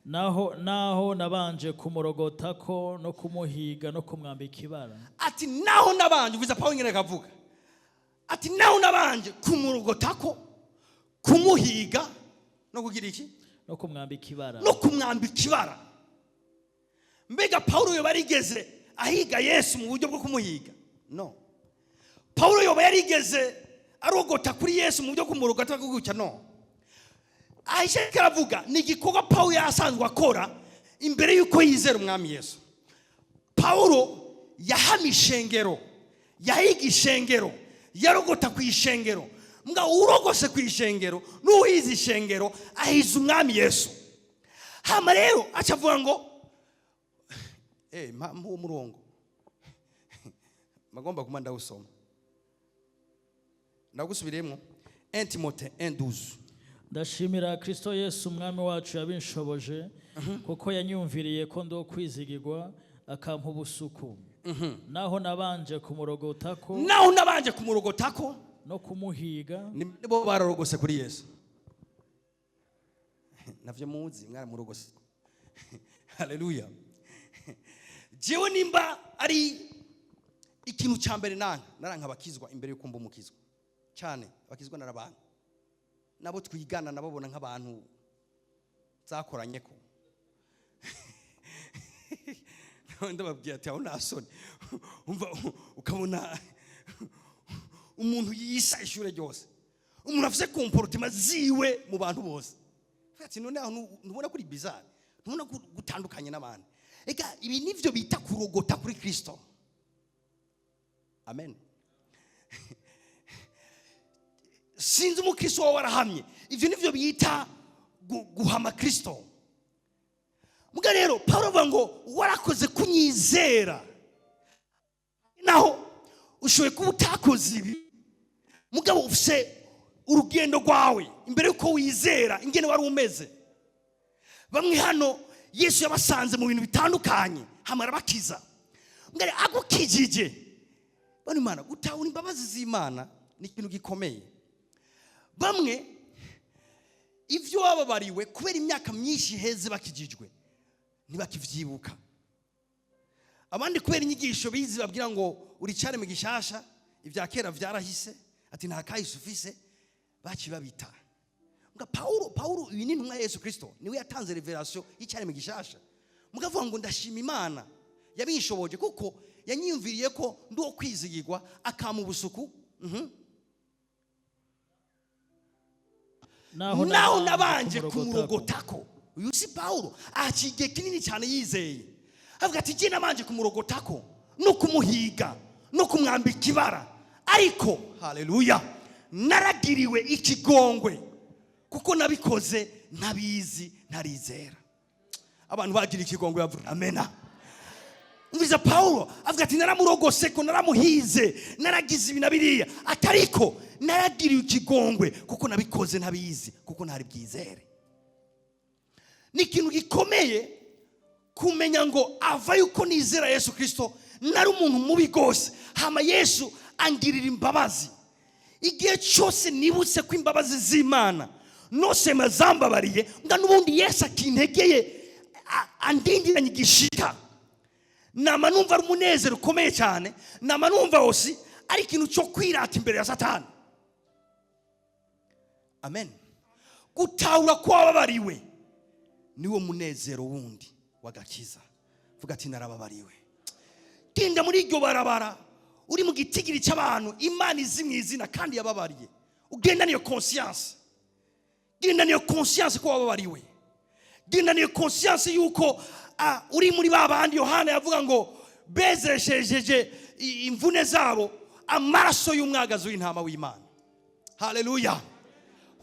Naho nabanje kumurogotako no kumuhiga no kumwambika ibara. Ati naho nabanje, uviza Pawulo nyine akavuga ati: "Naho nabanje kumurogotako, kumuhiga no kugira iki?" No kumwambika ibara. No kumwambika ibara. Mbega Pawulo yoba yarigeze ahiga Yesu mu buryo bwo kumuhiga? No. Pawulo yoba yarigeze arogota kuri Yesu mu buryo bwo kumurogota gutya? No. Ahisha aravuga ni igikorwa Pawulo yasanzwe akora imbere y'uko yizera umwami Yesu. Pawulo yahama ishengero, yahiga ishengero, yarogota ku ishengero. Mbwa urogose ku ishengero n'uhize ishengero ahiza umwami Yesu. Hama rero aca avuga ngo mpa uwo murongo, magomba kuma ndawusoma, ndagusubiremo 1 Timothée 1:12. Ndashimira Kristo Yesu umwami wacu yabinshoboje, kuko yanyumviriye ko ndi uwo kwizigirwa, akampa ubusuku, naho nabanje kumurogotako Naho nabanje kumurogotako no kumuhiga. Bo bararogose kuri Yesu, navyo muzi, mwaramurogose. Haleluya! Jewe nimba ari ikintu cya mbere nanka, naranka abakizwa imbere y'uko mba umukizwa cyane. Abakizwa narabanka, nabo twigana nababona nk'abantu zakoranye ko ndababwira ati: "Aho nta soni." Umva, ukabona umuntu yisa ishure ryose, umuntu afise comportement ziwe mu bantu bose. Ati: "None aho ntubona ko uri bizarre? Ntubona ko gutandukanye n'abandi?" Eka ibi nivyo bita kurogota kuri Kristo. Amen. Sinzi umukristo wawe warahamye, ivyo nivyo bita guhama Kristo. Muga rero Paulo avuga ngo warakoze kunyizera, naho ushoboye kuba utakoze ibi, mugabo ufise urugendo rwawe imbere yuko wizera, ingene wari umeze. Bamwe hano Yesu yabasanze mu bintu bitandukanye, hama arabakiza. Mbere agukijije bano, Imana, gutahura imbabazi z'Imana ni ikintu gikomeye. Bamwe ibyo bababariwe kubera imyaka myinshi iheze bakijijwe ntibakivyibuka. Abandi kubera inyigisho bizi babwira ngo uricare mu gishasha, ibya kera vyarahise, ati nta kahise ufise, baci babita. Mbwa Paulo uyu ni intumwa ya Yesu Kristo, niwe yatanze révélation y'icyaremwe gishasha. Mugavuga ngo: "Ndashima Imana yabinshoboje, kuko yanyiyumviriye ko ndi uwo kwizigirwa, akampa ubusuku." Naho nabanje kumurogotako. Uyu si Paulo, aciye igihe kinini cyane yizeye, avuga ati: "Jye nabanje kumurogotako no kumuhiga no kumwambika ibara, ariko haleluya, naragiriwe ikigongwe kuko nabikoze ntabizi, ntarizera." Abantu bagira ikigongwe bavuga amena. Umviza Paulo avuga ati: "Naramurogose ko, naramuhize, naragize ibi na biriya, atariko naragiriwe ikigongwe kuko nabikoze ntabizi, kuko ntari bwizere." Ni ikintu gikomeye kumenya ngo ava yuko nizera Yesu Kirisito, nari umuntu mubi rwose, hama Yesu angirira imbabazi. Igihe cyose nibutse ko imbabazi z'Imana nosema zambabariye, mbwa n'ubundi Yesu akintegeye, andindiranye igishika, nama numva ari umunezero ukomeye cyane, nama numva wose ari ikintu cyo kwirata imbere ya Satani. Amen. Gutahura ko wababariwe niwo munezero wundi w'agakiza. Vuga ati: "Narababariwe." Genda muri iryo barabara uri mu gitigiri cy'abantu Imana izi mu izina kandi yababariye, ugenda niyo conscience, genda niyo conscience ko wababariwe, genda niyo conscience yuko uri muri ba bandi Yohana yavuga ngo bezeshejeje imvune zabo amaraso y'umwagazi w'intama w'Imana. Haleluya!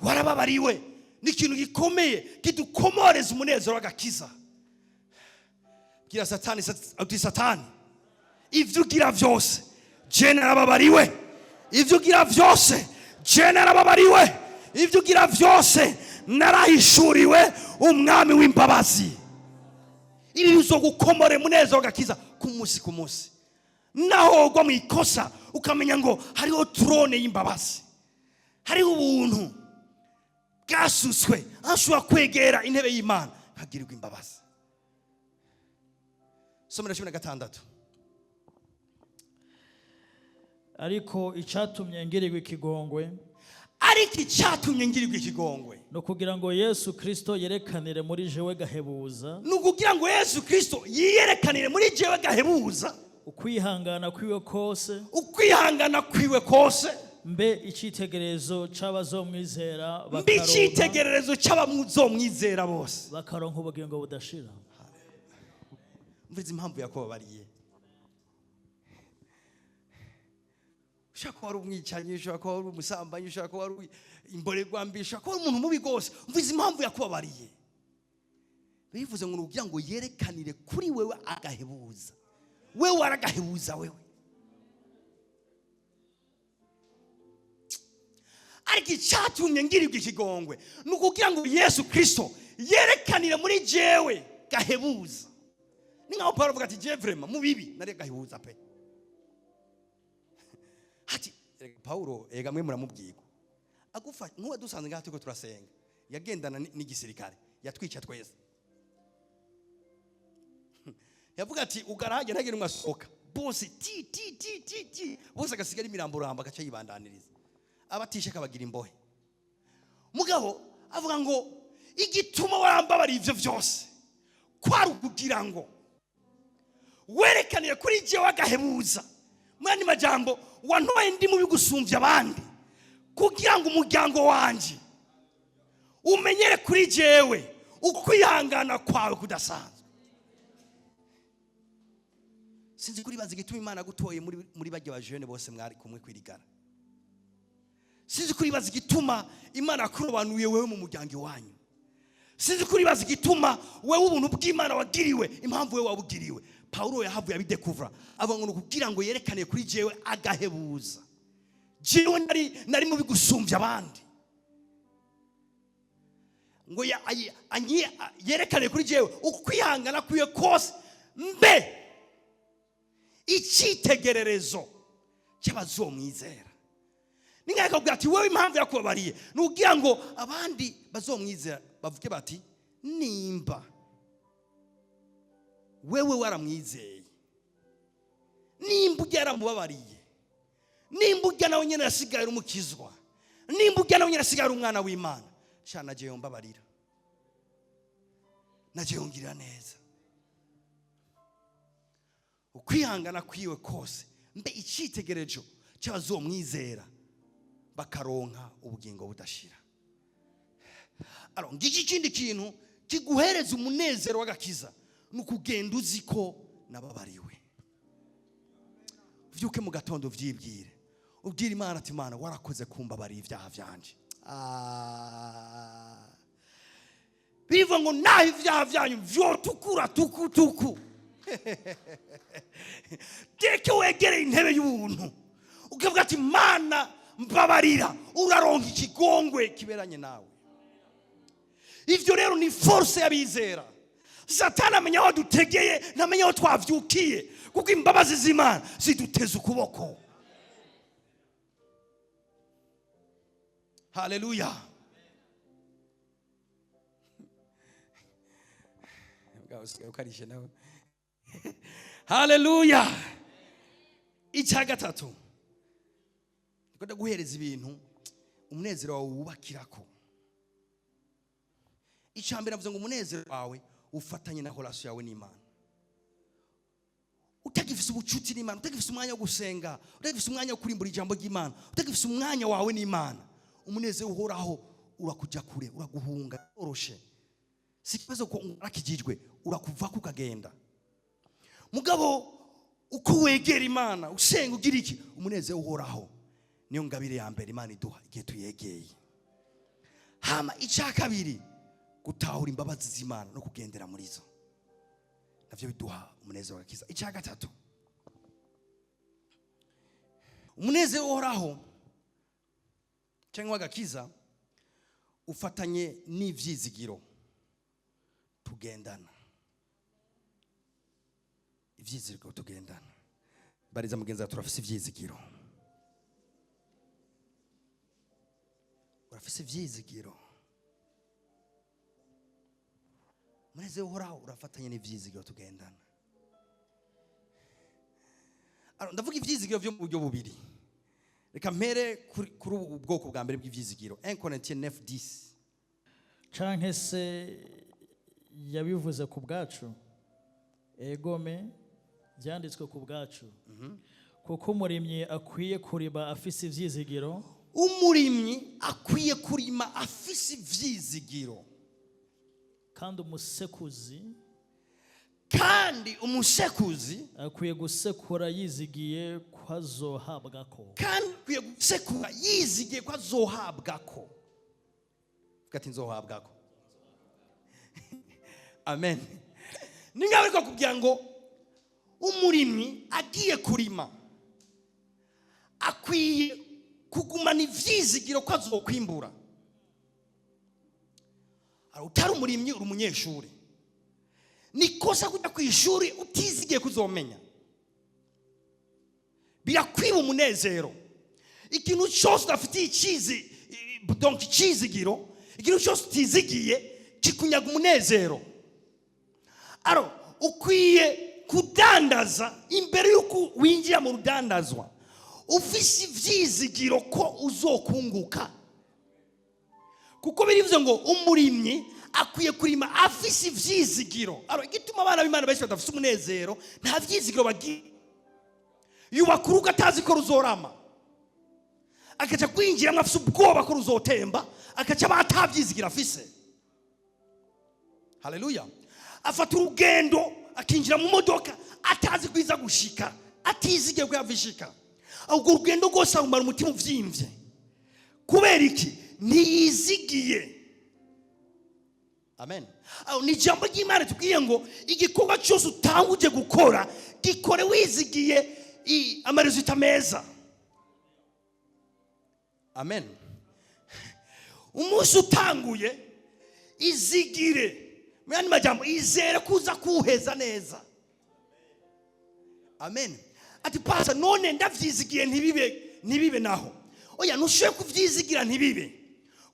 Warababariwe ni ikintu gikomeye kidukomoreza umunezero w'agakiza. Bwira Satani uti: "Satani, ibyo ugira byose, je narababariwe. Ibyo ugira byose, je narababariwe. Ibyo ugira byose, narahishuriwe umwami w'imbabazi." Ibi bizogukomora umunezero w'agakiza ku munsi ku munsi. Naho ugwa mu ikosa, ukamenya ngo hariho trône y'imbabazi, hariho ubuntu bwasutswe, aho ushobora kwegera intebe y'Imana nkagirirwa imbabazi. Somera 16. Ariko icyatumye ngirirwa ikigongwe, Ariko icyatumye ngirirwa ikigongwe, ni ukugira ngo Yesu Kirisito yerekanire muri jewe gahebuza, ni ukugira ngo Yesu Kirisito yiyerekanire muri jewe gahebuza, ukwihangana kwiwe kose, ukwihangana kwiwe kose, mbe icyitegererezo c'abazomwizera, mbe bakaronka icyitegererezo cy'abamuzomwizera bose, bakaronka ubugingo budashira. Mvuze impamvu yakubabariye. Ushobora kuba wari umwicanyi, ushobora kuba wari umusambanyi, ushobora kuba wari imborerwa mbi, ushobora kuba wari umuntu mubi rwose. Mvuze impamvu yakubabariye. Bivuze ngo ni ukugira ngo yerekanire kuri wewe agahebuza. Wewe waragahebuza wewe. Ariko icyatumye ngirirwa ikigongwe ni ukugira ngo Yesu Kirisito yerekanire muri jewe gahebuza. Ni nkaho Paul avuga ati: "Je vraiment mu bibi nari gahebuza pe." Ati erega Paulo, ega mwe muramubwirwa agufa nkuwa dusanze ngaha turiko turasenga, yagendana n'igisirikare yatwica twese. Yavuga ati ugarahage ntagire umwe asohoka bose, ti ti ti ti ti, bose agasigara imirambo agaca yibandaniriza abatisha akabagira imbohe. Mugabo avuga ngo igituma warambabariye ivyo vyose kwari ukugira ngo werekaniye kuri jewe agahebuza. Mu yandi majambo, wantoye ndi mubi gusumvya abandi kugira ngo umuryango wanje umenyere kuri jewe ukwihangana kwawe kudasanzwe. Sinzi kuri bazi igituma Imana gutoye muri bajya bajene bose mwari kumwe kwirigara. Sinzi kuri bazi igituma Imana yakurobanuye wewe mu muryango iwanyu. Sinzi kuri bazi igituma wewe ubuntu bw'Imana wagiriwe, impamvu wewe wabugiriwe. Paulo yahavuye abidekuvura, avuga ngo ni ukugira ngo yerekane kuri jewe agahebuza. Jewe nari mubi gusumbya abandi, ngo yerekane kuri jewe ukwihangana kwiwe kose, mbe icyitegererezo cy'abazomwizera. Ni nkaho akabwira ati wowe impamvu yakubabariye ni ukugira ngo abandi bazomwizera bavuge bati: "Nimba wewe waramwizeye, nimba ujya yaramubabariye, nimba ujya nawe nyine yasigaye ari umukizwa, nimba ujya nawe nyine asigaye ari umwana w'Imana, sha nagiye yombabarira, nagiye yongirira neza." Ukwihangana kwiwe kose mbe icyitegererezo cy'abazomwizera bakaronka ubugingo budashira. Alors, ngiki ikindi kintu kiguhereza umunezero w'agakiza ni ukugenda uzi ko nababariwe. Uvyuke mu gatondo uvyibwire, ubwire Imana ati: "Imana, warakoze kumbabarira ibyaha vyanje." Ah. Bivuga ngo naho ibyaha byanyu vyotukura tuku tuku, teke wegereye intebe y'ubuntu ukavuga ati: "Mana, mbabarira," uraronka ikigongwe kiberanye nawe. Ivyo rero ni force y'abizera. Satani amenya aho dutegeye, ntamenya aho twavyukiye, kuko imbabazi z'Imana ziduteza ukuboko. Haleluya! Usigaye ukarishe nawe. Haleluya! Icya gatatu, ndiko ndaguhereza ibintu umunezero wawe wubakirako. Icya mbere navuze ngo umunezero wawe ufatanye na relation yawe n'Imana. Utagifise ubucuti n'Imana, utagifise umwanya wo gusenga, utagifise umwanya wo kurimbura ijambo ry'Imana, utagifise umwanya wawe n'Imana, umunezero uhoraho urakuja kure, uraguhunga oroshe. Si ikibazo ko urakijijwe, urakuvako ukagenda. Mugabo uko wegera Imana, usenga, ugira iki, umunezero uhoraho niyo ngabire ya mbere Imana iduha igihe tuyegeye. Hama icya kabiri, gutahura imbabazi z'Imana no kugendera muri zo, navyo biduha umunezero w'agakiza. Icya gatatu, umunezero uhoraho cyangwa w'agakiza ufatanye n'ivyizigiro tugendana. Ivyizigiro tugendana. Bariza mugenzi wawe, turafise ivyizigiro. Urafise ivyizigiro. Umunezero uhoraho urafatanye n'ivyizigiro tugendana. Alors, ndavuga ivyizigiro vyo mu buryo bubiri. Reka mpere kuri ubu bwoko bwa mbere bw'ivyizigiro. 1 Corinthiens 9:10. Canke se yabivuze ku bwacu? Egome, byanditswe ku bwacu, kuko umurimyi akwiye kurima afise ivyizigiro. Umurimyi akwiye kurima afise ivyizigiro. Kandi umusekuzi Kandi umusekuzi akwiye gusekura yizigiye ko azohabwako. Kandi akwiye gusekura yizigiye ko azohabwako. Vuga ati: "Nzohabwako." Amen. Ni nkaho ariko kugira ngo umurimyi agiye kurima akwiye kugumana ivyizigiro ko azokwimbura. Hari utari umurimyi, uri umunyeshuri, ni kosa kujya ku ishuri utizigiye kuzomenya. Birakwiba umunezero. Ikintu cyose udafitiye icyizi, donc icyizigiro, ikintu cyose utizigiye kikunyaga umunezero. Alors, ukwiye kudandaza, imbere y'uko winjira mu rudandazwa ufise ivyizigiro ko uzokunguka, kuko birivuze ngo umurimyi akwiye kurima afise ivyizigiro. Alors, igituma abana b'Imana benshi badafise umunezero, nta vyizigiro bagira. Yubaka urugo atazi ko ruzorama, akaca kwinjiramo afise ubwoba ko ruzotemba, akaca aba atabyizigira afise. Haleluya! Afata urugendo, akinjira mu modoka atazi kwiza gushika, atizigiye ko yava ishika. Ubwo rugendo rwose arumara umutima uvyimbye. Kubera iki? Ntiyizigiye. Amen. Aho ni ijambo ry'Imana tubwiye ngo igikorwa cyose utanguje gukora, gikore wizigiye ama résultats meza. Amen. Umunsi utanguye, izigire. Mu yandi majambo, izere kuza kuwuheza neza. Amen. Ati: "Pasa none ndavyizigiye, ntibibe, ntibibe naho?" Oya, ntushoboye kuvyizigira ntibibe,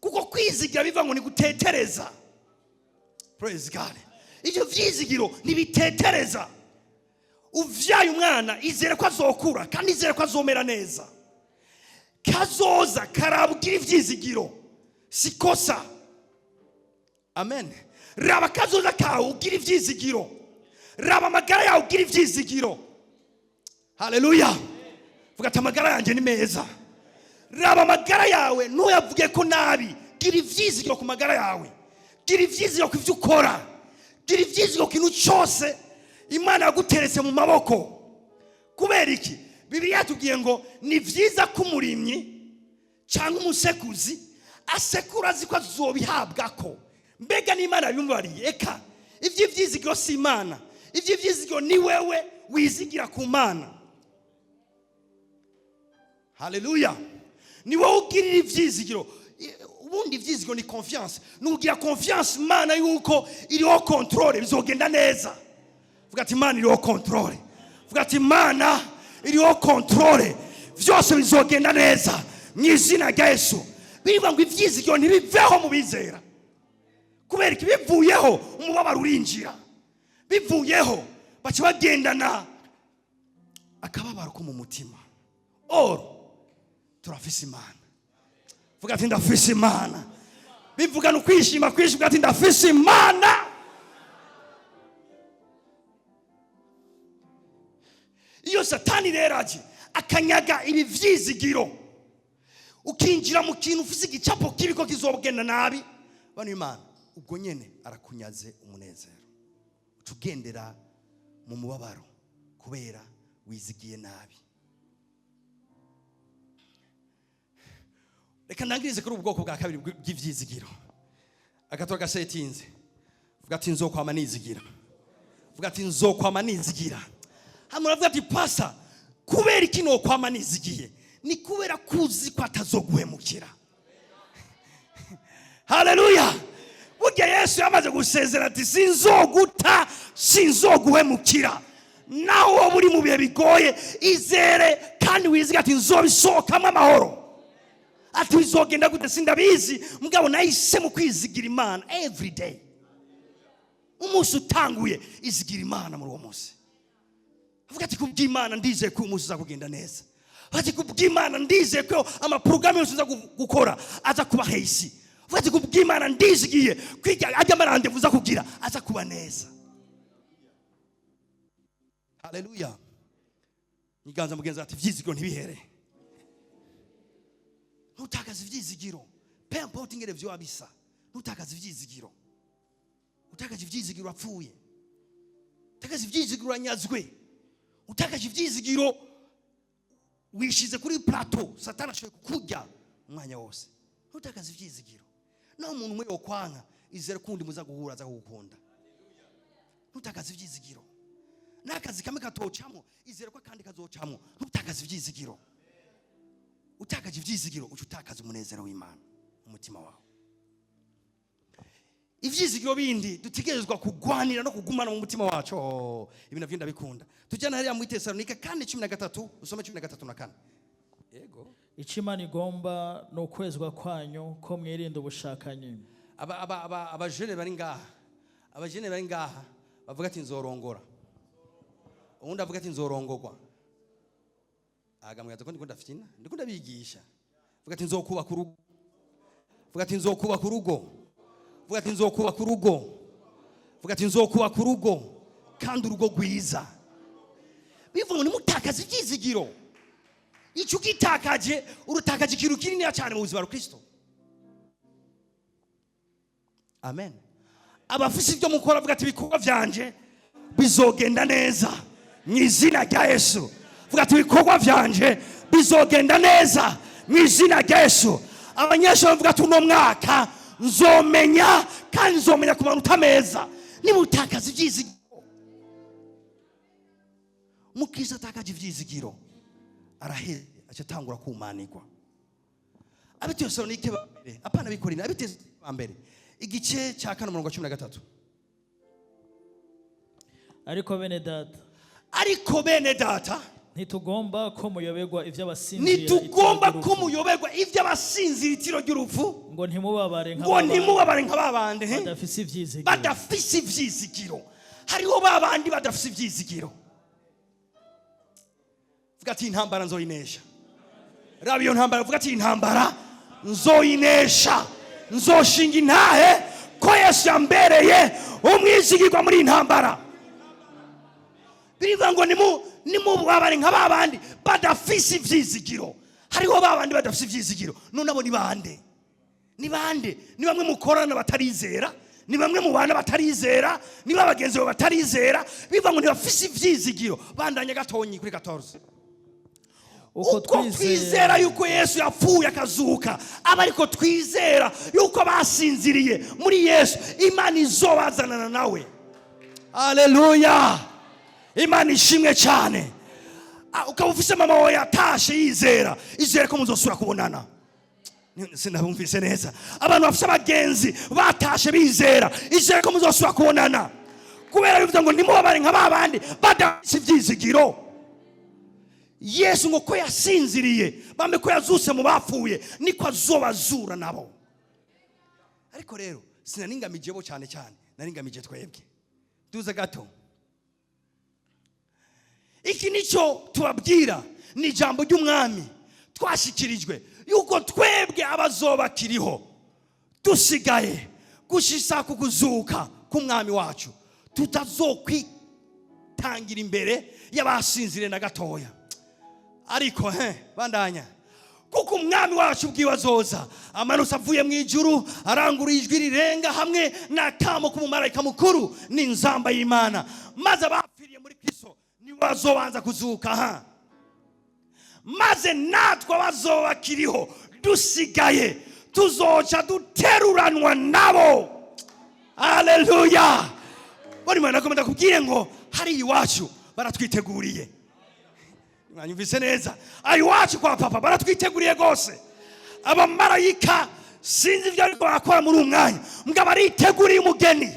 kuko kwizigira biva ngo ni gutetereza. Praise God. Ibyo vyizigiro ntibitetereza. Uvyaye umwana, izere ko azokura kandi izere ko azomera neza. Kazoza karabwira ivyizigiro, si kosa. Amen. Raba kazoza kawe, ugira ivyizigiro. Raba amagara yawe, ugira ivyizigiro. Haleluya! Vuga ati: "Amagara yanjye ni meza." Raba amagara yawe, ntuyavuge ko nabi. Gira ivyizigiro ku magara yawe, gira ivyizigiro ku ivyo ukora, gira ivyizigiro ku kintu cyose Imana yaguteretse mu maboko. Kubera iki? Bibiliya yatubwiye ngo ni vyiza ko umurimyi cyangwa umusekuzi asekura azi ko azobihabwa. Ko mbega n'Imana yabimubariye? Eka, iby'ibyizigiro si Imana, iby'ibyizigiro ni wewe wizigira ku Mana. Haleluya! Ni wowe ugirira ibyizigiro. Ubundi ibyizigiro ni confiance, ni ugira confiance Imana yuko iriho contrôle, bizogenda neza. Vuga ati: "Imana iriho contrôle." Vuga ati: "Imana iriho contrôle, byose bizogenda neza mu izina rya Yesu." Bivuga ngo ibyizigiro ntibiveho mu bizera. Kubera iki? Bivuyeho, umubabaro urinjira. Bivuyeho, baca bagendana akababaro ko mu mutima. Oro turafise Imana. Vuga ati: "Ndafise Imana." Bivugana ukwishima kwinshi. Vuga ati: "Ndafise Imana." Iyo Satani rero aje akanyaga ibi vyizigiro, ukinjira mu kintu ufise igicapo kibi ko kizogenda nabi, bano Imana ubwo nyene arakunyaze umunezero, uca ugendera mu mubabaro kubera wizigiye nabi. Reka Reka ndangirize kuri ubu bwoko bwa kabiri bw'ivyizigiro. Agato gasetinze, vuga ati: "Nzokwama nizigira." Vuga ati: "Nzokwama nizigira." Hano uravuga ati: "Pastor, kubera iki nokwama nizigiye?" Ni kubera kuzi ko atazoguhemukira. Haleluya! Burya Yesu yamaze gusezera ati: "Sinzoguta, sinzoguhemukira." Naho wowe uri mu bihe bigoye, izere kandi wizige ati: "Nzobisohokamo amahoro." Ati: "Bizogenda gute? Sindabizi, mugabo nahisemo kwizigira Imana every day." Umunsi utanguye, izigira Imana muri uwo munsi. Avuga ati: "Kubw'Imana ndizeye ko uyu munsi uza kugenda neza." Avuga ati: "Kubw'Imana ndizeye ko amaporogaramu yose uza gukora aza kuba heyisi." Avuga ati: "Kubw'Imana ndizigiye kwiga ajya ama rendez-vous uza kugira aza kuba neza." Haleluya! Nyiganza mugenzi ati: "Ivyizigiro ntibihere." Ntutakaze ivyizigiro, peu importe ingene vyoba bisa. Ntutakaze ivyizigiro. Utakaje ivyizigiro, urapfuye. Utakaje ivyizigiro, uranyazwe. Utakaje ivyizigiro, wishize kuri plateau, Satani ashoboye kukurya umwanya wose. Ntutakaze ivyizigiro. Naho umuntu umwe yokwanka, izere kundi muza guhura aza kugukunda. Ntutakaze ivyizigiro. N'akazi kamwe katocamo, izere ko akandi kazocamo. Ntutakaze ivyizigiro. Utakaje ivyizigiro, uca utakaza umunezero w'Imana mu mutima wawe. Ivyizigiro bindi dutegerezwa kugwanira no kugumana mu mutima wacu. Oh, ibi navyo ndabikunda. Tujyana hariya muri Tesalonika kandi 13, usome 13 na 4. Yego. Icyo Imana igomba ni ukwezwa kwanyu, ko mwirinda ubushakanyi. Abajene bari ngaha, abajene bari ngaha bavuga ati: "Nzorongora." Uwundi avuga ati: "Nzorongorwa." Agamwe ko ndiko ndafyina, ndiko ndabigisha. Vuga ati: "Nzokubaka urugo." Vuga ati: "Nzokubaka urugo." Vuga ati: "Nzokubaka urugo." Vuga ati: "Nzokubaka urugo, kandi urugo rwiza." Bivuga ngo nimutakaze ibyizigiro. Icyo ugitakaje, urutakaje ikintu kinini cyane mu buzima bwa Kristo. Amen. Abafise ibyo mukora, avuga ati: "Ibikorwa byanje bizogenda neza mu izina rya Yesu." Vuga ati: "Ibikorwa byanje bizogenda neza mu izina rya Yesu." Abanyeshuri bavuga ati: "Uno mwaka nzomenya, kandi nzomenya ku manota meza." Nimutakaza ibyizigiro. Umukristo atakaje ibyizigiro araheze, aca atangura kumanirwa. Abitesalonike ba mbere, apana Abikorina, Abitesalonike ba mbere igice cya 4, umurongo wa 13. Ariko bene Data, Ariko bene Data, ntitugomba ko muyoberwa iby'abasinzira ntitugomba itiro ko ry'urupfu, muyoberwa iby'abasinzira itiro ry'urupfu, ngo ntimubabare ngo nk'ababandi ntimubabare nka babandi, he? badafise ivyizigiro. Badafise ivyizigiro. Hariho babandi badafise ivyizigiro. Vuga ati: "Intambara nzoyinesha." Raba iyo ntambara, vuga ati: "Intambara nzoyinesha, nzoshinga intahe ko Yesu yambereye umwizigirwa muri iyi ntambara." Birivuga ngo nimubabare nka babandi badafise ivyizigiro. Hariho babandi badafise ivyizigiro. None abo ni bande? Ni bande? Ni bamwe mukorana batarizera, ni bamwe mubana batarizera, ni ba bagenzi bawe batarizera. Bivuga ngo ntibafise ivyizigiro. Bandanya gatonyi kuri 14. Uko Uko twizera yuko Yesu yapfuye akazuka, aba ariko twizera yuko basinziriye muri Yesu Imana izobazanana nawe. Aleluya! Imana ishimwe cyane. Ukaba ufise mama wawe yatashe yizera, izere ko muzosubira kubonana. Sinabumvise neza. Abantu bafise abagenzi batashe bizera, izere ko muzosubira kubonana, kubera bivuze ngo ntimubabare nka ba bandi badafise ivyizigiro. Yesu ngo ko yasinziriye, bambe ko yazuse mu bapfuye, niko azobazura nabo. Ariko rero sinaningamije bo cyane cyane, naringamije twebwe. Tuze gato. Iki nicyo tubabwira, ni ijambo ry'Umwami twashyikirijwe, yuko twebwe abazoba kiriho dusigaye gushisa ku kuzuka k'Umwami wacu, tutazokwitangira imbere y'abasinzire na gatoya. Ariko he, bandanya. Kuko Umwami wacu ubwiwe azoza amanutse avuye mu ijuru, arangura ijwi rirenga hamwe n'akamo k'umumarayika mukuru n'inzamba y'Imana, maze abapfiriye muri Kristo nibo bazobanza kuzuka, ha, maze natwe abazoba bakiriho. Dusigaye tuzoca duteruranwa nabo. Haleluya! Bari Imana nakomeza kubwire ngo hari iwacu baratwiteguriye. Mwanyumvise neza? Aho iwacu kwa Papa baratwiteguriye rwose. Abamarayika sinzi ibyo ariko barakora muri uyu mwanya, mbwa bariteguriye umugeni.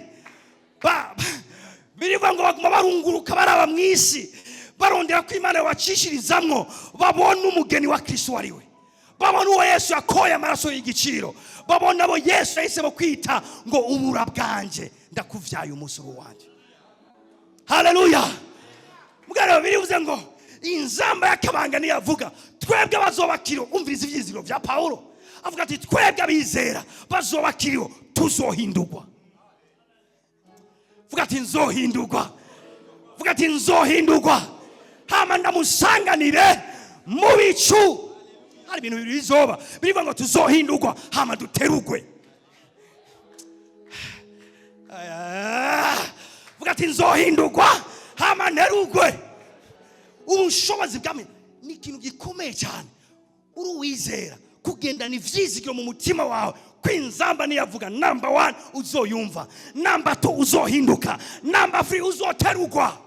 Birivuga ngo baguma barunguruka, baraba mu isi, barondera ko Imana yabacishirizamwo babona umugeni wa Kristo ari we, babona uwo Yesu yakoye amaraso y'igiciro, babona abo Yesu yahisemo kwita ngo ubura bwanjye, ndakuvyaye umunsi wanjye. Haleluya! Mugabo birivuze ngo inzamba y'akabanga niyavuga, twebwe abazobakiriho. Umviriza ivyizigiro vya Pawulo, avuga ati: "Twebwe abizera bazobakiriho tuzohindurwa." Vuga ati: "Nzohindurwa." Vuga ati: "Nzohindurwa, hama ndamusanganire mu bicu." Hari ibintu bibiri bizoba. Birivuga ngo tuzohindurwa, hama duterugwe. Ah, vuga ati: "Nzohindurwa, hama nterugwe." Ubushobozi bwame ni ikintu gikomeye cyane. Uri uwizera, kugendana ivyizigiro mu mutima wawe ko inzamba niyavuga, number one uzoyumva, number two uzohinduka, number three uzoterugwa.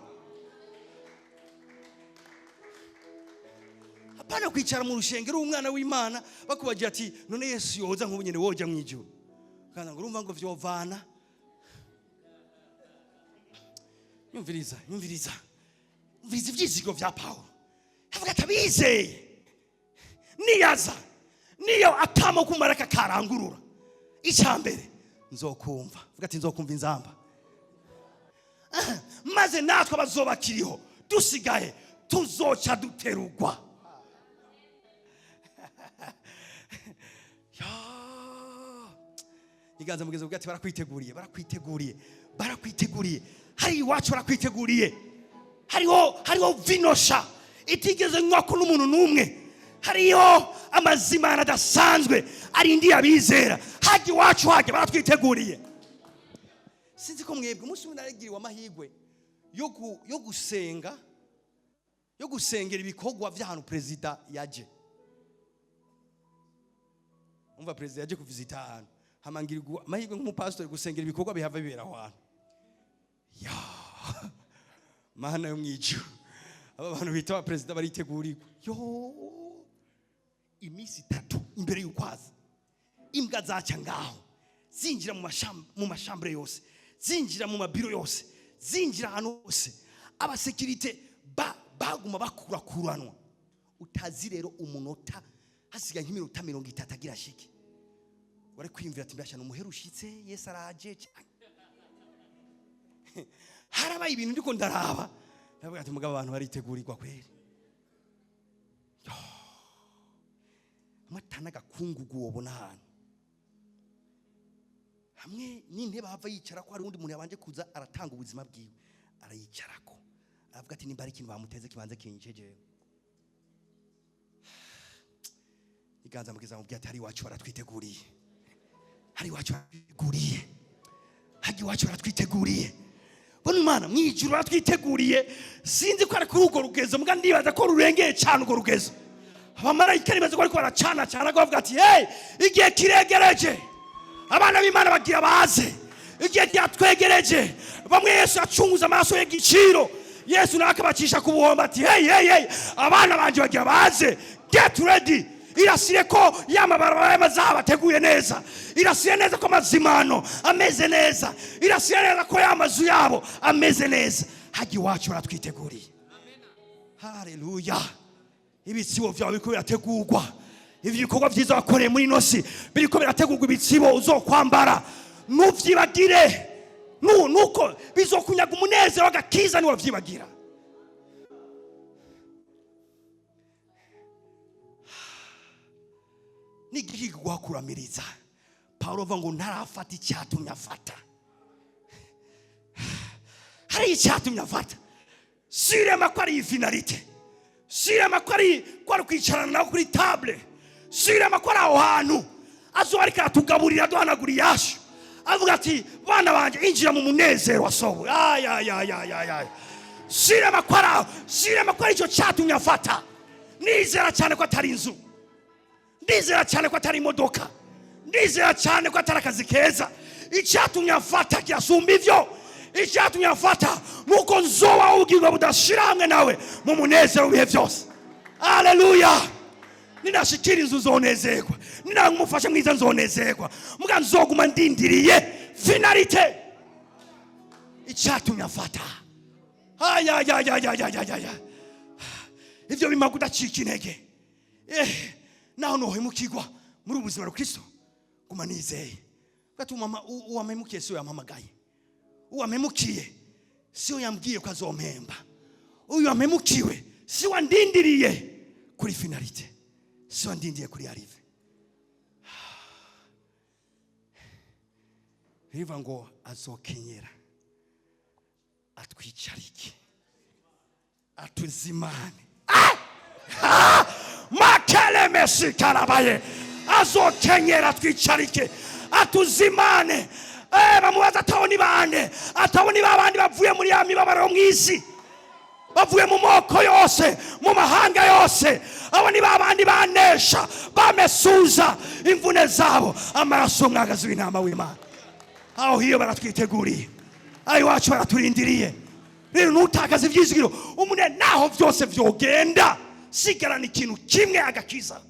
Hapana kwicara mu rushengero umwana w'Imana bakubagira ati: "None Yesu yoza nk'ubu nyene, woja mu ijuru?" Kandi ngo urumva ngo vyovana. Nyumviriza, nyumviriza, umviriza ivyizigiro vya Pawulo. Avuga ati: "Abizeye niyaza, niyo akamo k'umumarayika karangurura, icya mbere nzokumva." Vuga ati: "Nzokumva inzamba, maze natwe abazobakiriho dusigaye tuzoca duterugwa." Ya. Iganza mugeze, uvuga ati: "Barakwiteguriye, barakwiteguriye, barakwiteguriye." Hari iwacu barakwiteguriye. Hariho vinosha itigeze nywako n'umuntu n'umwe, hariho amazimana adasanzwe arindiye abizera. Hajya iwacu, hajya baratwiteguriye. Sinzi ko mwebwe umunsi umwe narigiriwe amahirwe yo gusenga, yo gusengera ibikorwa by'ahantu perezida yaje. Umva, perezida yaje kuvizita ahantu, hamangirirwa amahirwe nk'umupasitori gusengera ibikorwa bihava bibera aho hantu. Ya Mana yo mwijuru, aba bantu bita abaperezida baritegurirwa. Yo, iminsi 3 imbere y'ukwaza, imbwa zaca ngaho zinjira mu mashambure yose, zinjira mu mabiro yose, zinjira ahantu hose. Abasekirite baguma bakurakuranwa. Utazi rero umunota hasigaye nk'iminota 30 agira ashike, wari kwiyumvira ati: "Mbasha umuhera ushitse, Yesu araje cyane." Harabaye ibintu ndiko ndaraba, ndavuga ati: "Mugabo abantu baritegurirwa kweri." Amata n'agakungugu wobona ahantu hamwe n'intebe hava yicara ko hari undi muntu yabanje kuza aratanga ubuzima bwiwe, arayicarako, aravuga ati: "Nimba hari ikintu bamuteze, kibanze kinjejewe." Iganza mugeza mubwiye ati: "Hari iwacu baratwiteguriye, hari iwacu baratwiteguriye, hajya iwacu baratwiteguriye." Bona Imana mu ijuru baratwiteguriye. Sinzi ko ari kuri urwo rugezo, mbwa ndibaza ko rurengeye cyane urwo rugezo. Abamarayika nibaza ko ariko baracana cyane, bavuga ati: "Hey, igihe kiregereje, abana b'Imana bagira baze, igihe cyatwegereje." Bamwe Yesu acunguza amaraso y'igiciro, Yesu nawe akabacisha ku buhombo ati: "Hey, hey, hey, abana banje bagira baze, get ready." Irasire ko ya mabarabara y'amazahabu ateguye neza, irasire neza ko amazimano ameze neza, irasire neza ko ya mazu yabo ameze neza. Hajya iwacu baratwiteguriye. Haleluya! Ibitsibo byawe biriko birategurwa. Ibikorwa byiza wakoreye muri ino si biriko birategurwa, ibitsibo uzokwambara. Ntuvyibagire. Nuko bizokunyaga umunezero w'agakiza niwavyibagira. N'igiki kiguhakuramiriza? Pawulo avuga ngo ntarafata icyatumye afata. Hari icyatumye afata, sirema ko ari iyi finalite, sirema ko ari kwicarana nawe kuri table, sirema ko ari aho hantu azoba ariko aratugaburira, aduhanagura iyashu, avuga ati: "Bana banje, injira mu munezero wa sobo." Ay, ay, ay, ay, ay, ay. Sirema ko ari aho, sirema ko ari icyo cyatumye afata. Nizera cyane ko atari inzu. Ndizera cyane ko atari imodoka, ndizera cyane ko atari akazi keza. Icyatumye afata kirasumba ivyo. Icyatumye afata nuko nzoba ubugingo budashira hamwe nawe mu munezero w'ibihe byose. Aleluya! Ninashikira inzu nzonezerwa, ninamufasha mwiza nzonezerwa, muga nzoguma ndindiriye finalité, icyatumye afata. Ayayayayayayaya, ivyo bimpa kudacika intege. Naho nohemukirwa muri ubu buzima bwa Kristo, guma nizeye. Gatuma uwampemukiye siwe yampamagaye, uwampemukiye siwe yambwiye ko azompemba, uyu wampemukiwe si wandindiriye kuri finalité, si wandindiriye kuri arrivée. Bivuga ngo azokenyera atwicarike atuzimane. Ah! Makelemesi karabaye, azokenyera atwicarike atuzimane. Bamubaza ataho ni bande? Ataho ni babandi bavuye muri ya mibabaro yo mw'isi, bavuye mu moko yose, mu mahanga yose. Abo ni babandi banesha, bamesuza imvune zabo amaraso y'umwagazi w'intama w'Imana. Aho hiyo baratwiteguriye, aho iwacu baraturindiriye. Rero ntutakaze ibyizigiro umune, naho byose vyogenda, sigarana ikintu kimwe, agakiza.